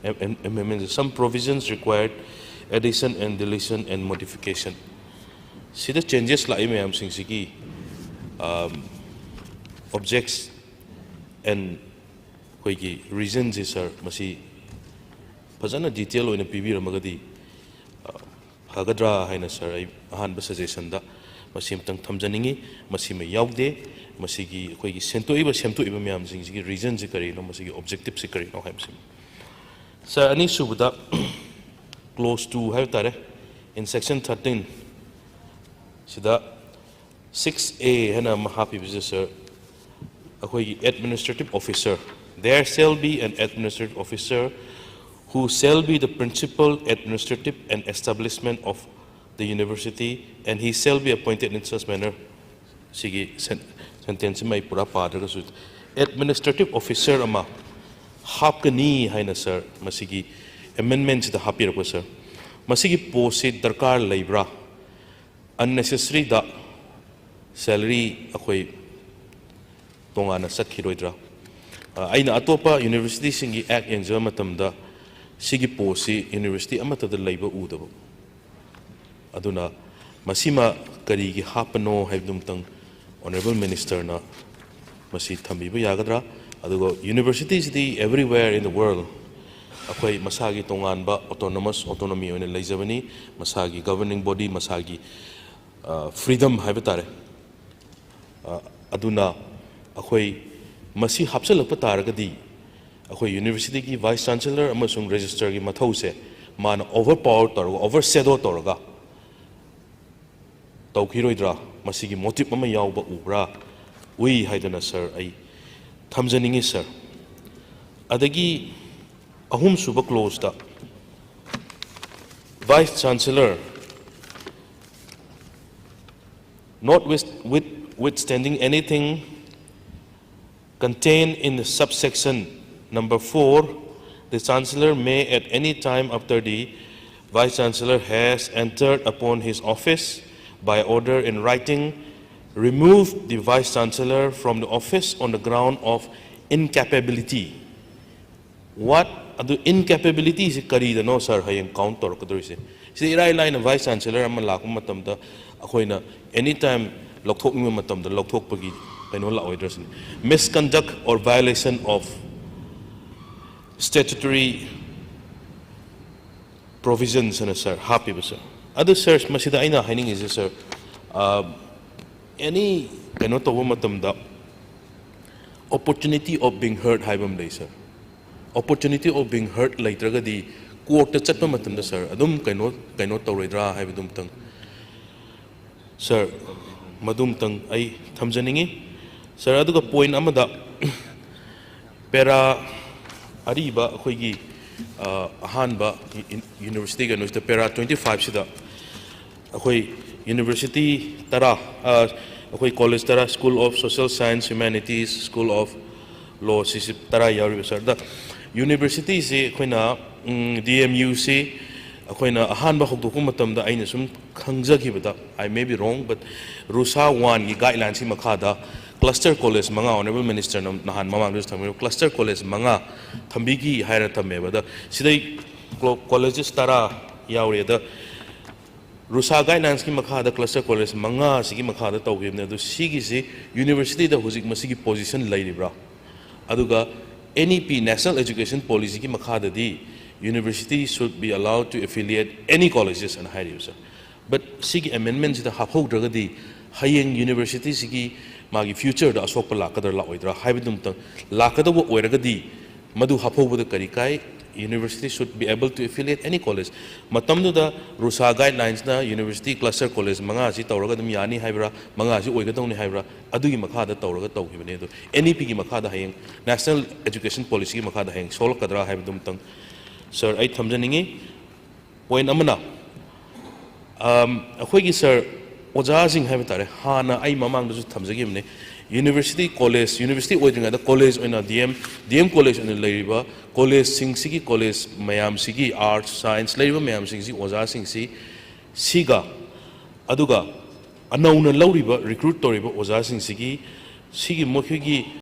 am-, am-, amendment, some provisions required addition and deletion and modification꯫ ꯁꯤꯗ changes ꯂꯥꯛꯏ ꯃꯌꯥꯝꯁꯤꯡꯁꯤꯒꯤ, um, objects and ꯑꯩꯈꯣꯏꯒꯤ reasonꯁꯤ, sir, ꯃꯁꯤ ꯐꯖꯅ detail ꯑꯣꯏꯅ ꯄꯤꯕꯤꯔꯝꯃꯒꯗꯤ, ꯑ, ꯐꯒꯗ꯭ꯔꯥ ꯍꯥꯏꯅ, sir, ꯑꯩ ꯑꯍꯥꯟꯕ suggestionꯗ ꯃꯁꯤ ꯑꯃꯇꯪ ꯊꯝꯖꯅꯤꯡꯉꯤ꯫ ꯃꯁꯤꯃ ꯌꯥꯎꯗꯦ꯫ ꯃꯁꯤꯒꯤ ꯑꯩꯈꯣꯏꯒꯤ ꯁꯦꯝꯗꯣꯛꯏꯕ, ꯁꯦꯝꯗꯣꯛꯏꯕ ꯃꯌꯥꯝꯁꯤꯡꯁꯤꯒꯤ reasonꯁꯤ ꯀꯔꯤꯅꯣ, ꯃꯁꯤꯒꯤ objectiveꯁꯤ ꯀꯔꯤꯅꯣ ꯍꯥꯏꯕꯁꯤ꯫ Sir, ꯑꯅꯤꯁꯨꯕꯗ clause two ꯍꯥꯏꯕ ꯇꯥꯔꯦ, in section thirteen ꯁꯤꯗ six A ꯍꯥꯏꯅ ꯑꯃ ꯍꯥꯞꯄꯤꯕꯁꯦ, sir, ꯑꯩꯈꯣꯏꯒꯤ administrative officer, "There shall be an administrative officer who shall be the principal administrative and establishment of the university, and he shall be appointed in such manner." ꯁꯤꯒꯤ sen-, sentence ꯁꯤꯃ ꯑꯩ ꯄꯨꯔꯥ ꯄꯥꯗ꯭ꯔꯒꯁꯨ, administrative officer ꯑꯃ ꯍꯥꯞꯀꯅꯤ ꯍꯥꯏꯅ, sir, ꯃꯁꯤꯒꯤ amendmentꯁꯤꯗ ꯍꯥꯞꯄꯤꯔꯛꯄ, sir꯫ ꯃꯁꯤꯒꯤ postꯁꯤ ꯗꯔꯀꯥꯔ ꯂꯩꯕ꯭ꯔꯥ? Unnecessaryꯗ salary ꯑꯩꯈꯣꯏ ꯇꯣꯉꯥꯟꯅ ꯆꯠꯈꯤꯔꯣꯏꯗ꯭ꯔꯥ? ꯑ, ꯑꯩꯅ ꯑꯇꯣꯞꯄ universityꯁꯤꯡꯒꯤ act ꯌꯦꯡꯖꯕ ꯃꯇꯝꯗ ꯁꯤꯒꯤ postꯁꯤ university ꯑꯃꯠꯇꯗ ꯂꯩꯕ ꯎꯗꯕ꯫ ꯑꯗꯨꯅ ꯃꯁꯤꯃ ꯀꯔꯤꯒꯤ ꯍꯥꯞꯄꯅꯣ ꯍꯥꯏꯕꯗꯨꯃꯇꯪ Honourable Ministerꯅ ꯃꯁꯤ ꯊꯝꯕꯤꯕ ꯌꯥꯒꯗ꯭ꯔꯥ? ꯑꯗꯨꯒ universityꯁꯤꯗꯤ everywhere in the world ꯑꯩꯈꯣꯏ ꯃꯁꯥꯒꯤ ꯇꯣꯉꯥꯟꯕ autonomous, autonomy ꯑꯣꯏꯅ ꯂꯩꯖꯕꯅꯤ꯫ ꯃꯁꯥꯒꯤ governing body, ꯃꯁꯥꯒꯤ, ꯑ, freedom ꯍꯥꯏꯕ ꯇꯥꯔꯦ꯫ ꯑ, ꯑꯗꯨꯅ ꯑꯩꯈꯣꯏ ꯃꯁꯤ ꯍꯥꯞꯆꯤꯜꯂꯛꯄ ꯇꯥꯔꯒꯗꯤ ꯑꯩꯈꯣꯏ ꯌꯨꯅꯤꯚꯔꯁꯤꯇꯤꯒꯤ ꯚꯥꯏꯁ ꯆꯥꯟꯁꯦꯂꯔ ꯑꯃꯁꯨꯡ ꯔꯦꯖꯤꯁꯇ꯭ꯔꯥꯔꯒꯤ ꯃꯊꯧꯁꯦ ꯃꯥꯅ ꯑꯣꯚꯔ ꯄꯥꯋꯔ ꯇꯧꯔꯒ, ꯑꯣꯚꯔ ꯁꯦꯗꯣ ꯇꯧꯔꯒ ꯇꯧꯈꯤꯔꯣꯏꯗ꯭ꯔꯥ? ꯃꯁꯤꯒꯤ ꯃꯣꯇꯤꯕ ꯑꯃ ꯌꯥꯎꯕ ꯎꯕ꯭ꯔꯥ? ꯎꯏ ꯍꯥꯏꯗꯅ ꯁꯥꯔ ꯑꯩ ꯊꯝꯖꯅꯤꯡꯉꯤ ꯁꯥꯔ꯫ ꯑꯗꯒꯤ ꯑꯍꯨꯝꯁꯨꯕ ꯀ꯭ꯂꯣꯖꯇ vice chancellor, notwithstanding anything contained in the subsection number four, the Chancellor may at any time after the Vice Chancellor has entered upon his office by order in writing, remove the Vice Chancellor from the office on the ground of incapability. What ꯑꯗꯨ incapability ꯁꯤ ꯀꯔꯤꯗꯅꯣ ꯁꯥꯔ ꯍꯌꯦꯡ ꯀꯥꯎꯟ ꯇꯧꯔꯛꯀꯗꯧꯔꯤꯁꯦ? ꯁꯤꯗ ꯏꯔꯥꯏ ꯂꯥꯏꯅ ꯚꯥꯏꯁ ꯆꯥꯟꯁꯦꯂꯔ ꯑꯃ ꯂꯥꯛꯄ ꯃꯇꯝꯗ ꯑꯩꯈꯣꯏꯅ ꯑꯦꯅꯤ ꯇꯥꯏꯝ ꯂꯧꯊꯣꯛꯅꯤꯡꯕ ꯃꯇꯝꯗ ꯂꯧꯊꯣꯛꯄꯒꯤ ꯀꯩꯅꯣ ꯂꯥꯛꯑꯣꯏꯗ꯭ꯔꯥ ꯁꯤꯅꯤ꯫ Misconduct or violation of statutory provisions ꯍꯥꯏꯅ ꯁꯥꯔ ꯍꯥꯞꯄꯤꯕ ꯁꯥꯔ꯫ ꯑꯗꯨ ꯁꯥꯔ, ꯃꯁꯤꯗ ꯑꯩꯅ ꯍꯥꯏꯅꯤꯡꯉꯤꯁꯦ ꯁꯥꯔ, ꯑꯦꯅꯤ ꯀꯩꯅꯣ ꯇꯧꯕ ꯃꯇꯝꯗ opportunity of being heard ꯍꯥꯏꯕ ꯑꯃ ꯂꯩ ꯁꯥꯔ꯫ Opportunity of being heard ꯂꯩꯇ꯭ꯔꯒꯗꯤ ꯀꯣꯔꯠꯇ ꯆꯠꯄ ꯃꯇꯝꯗ ꯁꯥꯔ ꯑꯗꯨꯝ ꯀꯩꯅꯣ, ꯀꯩꯅꯣ ꯇꯧꯔꯣꯏꯗ꯭ꯔꯥ ꯍꯥꯏꯕꯗꯨꯝꯇꯪ ꯁꯥꯔ, ꯃꯗꯨꯝꯇꯪ ꯑꯩ ꯊꯝꯖꯅꯤꯡꯉꯤ ꯁꯥꯔ꯫ ꯑꯗꯨꯒ ꯄꯣꯏꯟ ꯑꯃꯗ ꯄꯦꯔꯥ ꯑꯔꯤꯕ ꯑꯩꯈꯣꯏꯒꯤ, ꯑ, ꯑꯍꯥꯟꯕ ꯌꯨꯅꯤꯚꯔꯁꯤꯇꯤ ꯀꯩꯅꯣꯁꯤꯗ ꯄꯦꯔꯥ ꯇ꯭ꯋꯦꯟꯇꯤ ꯐꯥꯏꯚꯁꯤꯗ ꯑꯩꯈꯣꯏ ꯌꯨꯅꯤꯚꯔꯁꯤꯇꯤ ꯇꯔꯥ, ꯑ, ꯑꯩꯈꯣꯏ ꯀꯣꯂꯦꯖ ꯇꯔꯥ, School of Social Science, Humanities, School of Law, ꯁꯤꯁꯤ ꯇꯔꯥ ꯌꯥꯎꯔꯤꯕ ꯁꯥꯔ꯫ ꯑꯗ ꯌꯨꯅꯤꯚꯔꯁꯤꯇꯤꯁꯤ ꯑꯩꯈꯣꯏꯅ, ꯎꯝ, ꯗꯤ ꯑꯦꯝ ꯌꯨꯁꯤ ꯑꯩꯈꯣꯏꯅ ꯑꯍꯥꯟꯕ ꯍꯧꯗꯣꯛꯄ ꯃꯇꯝꯗ ꯑꯩꯅ ꯁꯨꯝ ꯈꯪꯖꯈꯤꯕꯗ, I may be wrong, but RUSA ꯋꯥꯟꯒꯤ ꯒꯥꯏꯗꯂꯥꯏꯟꯁꯀꯤ ꯃꯈꯥꯗ ꯀ꯭ꯂꯁꯇꯔ ꯀꯣꯂꯦꯖ ꯃꯉꯥ, ꯑꯣꯅꯔꯦꯕꯜ ꯃꯤꯅꯤꯁꯇꯔꯅ ꯅꯍꯥꯟ ꯃꯃꯥꯡꯗꯁꯨ ꯊꯝꯕꯤꯕ ꯀ꯭ꯂꯁꯇꯔ ꯀꯣꯂꯦꯖ ꯃꯉꯥ ꯊꯝꯕꯤꯈꯤ ꯍꯥꯏꯔ ꯊꯝꯃꯦꯕ꯫ ꯑꯗ ꯁꯤꯗꯩ ꯀꯣ-, ꯀꯣꯂꯦꯖꯦꯁ ꯇꯔꯥ ꯌꯥꯎꯔꯤ꯫ ꯑꯗ ꯔꯨꯁꯥ ꯒꯥꯏꯗꯂꯥꯏꯟꯁꯀꯤ ꯃꯈꯥꯗ ꯀ꯭ꯂꯁꯇꯔ ꯀꯣꯂꯦꯖ ꯃꯉꯥꯁꯤꯒꯤ ꯃꯈꯥꯗ ꯇꯧꯈꯤꯕꯅꯦ꯫ ꯑꯗꯨ ꯁꯤꯒꯤꯁꯤ ꯌꯨꯅꯤꯚꯔꯁꯤꯇꯤꯗ ꯍꯧꯖꯤꯛ ꯃꯁꯤꯒꯤ ꯄꯣꯖꯤꯁꯟ ꯂꯩꯔꯤꯕ꯭ꯔꯥ? ꯑꯗꯨꯒ N E P, National Education Policyꯒꯤ ꯃꯈꯥꯗꯗꯤ university should be allowed to affiliate any colleges ꯍꯥꯏꯅ ꯍꯥꯏꯔꯤꯕ ꯁꯥꯔ꯫ But ꯁꯤꯒꯤ ꯑꯦꯃꯦꯟꯃꯦꯟꯁꯤꯗ ꯍꯥꯞꯍꯧꯗ꯭ꯔꯒꯗꯤ ꯍꯌꯦꯡ ꯌꯨꯅꯤꯚꯔꯁꯤꯇꯤꯁꯤꯒꯤ ꯃꯥꯒꯤ ꯐ꯭ꯌꯨꯆꯔꯗ ꯑꯁꯣꯛꯄ ꯂꯥꯛꯀꯗ꯭ꯔꯥ ꯂꯥꯛꯑꯣꯏꯗ꯭ꯔꯥ ꯍꯥꯏꯕꯗꯨꯃꯇꯪ, ꯂꯥꯛꯀꯗꯧꯕ ꯑꯣꯏꯔꯒꯗꯤ ꯃꯗꯨ ꯍꯥꯞꯍꯧꯕꯗ ꯀꯔꯤ ꯀꯥꯏ? University should be able to affiliate any college. ꯃꯇꯝꯗꯨꯗ ꯔꯨꯁꯥ ꯒꯥꯏꯗꯂꯥꯏꯟꯁꯅ ꯌꯨꯅꯤꯚꯔꯁꯤꯇꯤ ꯀ꯭ꯂꯁꯇꯔ ꯀꯣꯂꯦꯖ ꯃꯉꯥꯁꯤ ꯇꯧꯔꯒ ꯑꯗꯨꯝ ꯌꯥꯅꯤ ꯍꯥꯏꯕ꯭ꯔꯥ, ꯃꯉꯥꯁꯤ ꯑꯣꯏꯒꯗꯧꯅꯤ ꯍꯥꯏꯕ꯭ꯔꯥ, ꯑꯗꯨꯒꯤ ꯃꯈꯥꯗ ꯇꯧꯔꯒ ꯇꯧꯈꯤꯕꯅꯤ꯫ ꯑꯗꯣ ꯑꯦꯟ ꯏ ꯄꯤꯒꯤ ꯃꯈꯥꯗ ꯍꯌꯦꯡ ꯅꯦꯁꯅꯦꯜ ꯑꯦꯖꯨꯀꯦꯁꯟ ꯄꯣꯂꯤꯁꯤꯒꯤ ꯃꯈꯥꯗ ꯍꯌꯦꯡ ꯁꯣꯛꯂꯛꯀꯗ꯭ꯔꯥ ꯍꯥꯏꯕꯗꯨꯃꯇꯪ ꯁꯥꯔ ꯑꯩ ꯊꯝꯖꯅꯤꯡꯉꯤ꯫ ꯄꯣꯏꯟ ꯑꯃꯅ, ꯑꯝ, ꯑꯩꯈꯣꯏꯒꯤ ꯁꯥꯔ, ꯑꯣꯖꯥꯁꯤꯡ ꯍꯥꯏꯕ ꯇꯥꯔꯦ, ꯍꯥꯟꯅ ꯑꯩ ꯃꯃꯥꯡꯗꯁꯨ ꯊꯝꯖꯈꯤꯕꯅꯤ, ꯌꯨꯅꯤꯚꯔꯁꯤꯇꯤ ꯀꯣꯂꯦꯖ, ꯌꯨꯅꯤꯚꯔꯁꯤꯇꯤ ꯑꯣꯏꯗ꯭ꯔꯤꯉꯩꯗ ꯀꯣꯂꯦꯖ ꯑꯣꯏꯅ D M, D M college ꯑꯣꯏꯅ ꯂꯩꯔꯤꯕ ꯀꯣꯂꯦꯖꯁꯤꯡꯁꯤꯒꯤ, ꯀꯣꯂꯦꯖ ꯃꯌꯥꯝꯁꯤꯒꯤ, ꯑꯥꯔꯠꯁ, ꯁꯥꯏꯟꯁ ꯂꯩꯔꯤꯕ ꯃꯌꯥꯝꯁꯤꯡꯁꯤ, ꯑꯣꯖꯥꯁꯤꯡꯁꯤ ꯁꯤꯒ, ꯑꯗꯨꯒ ꯑꯅꯧꯅ ꯂꯧꯔꯤꯕ, ꯔꯤꯀ꯭ꯔꯨꯠ ꯇꯧꯔꯤꯕ ꯑꯣꯖꯥꯁꯤꯡꯁꯤꯒꯤ, ꯁꯤꯒꯤ ꯃꯈꯣꯏꯒꯤ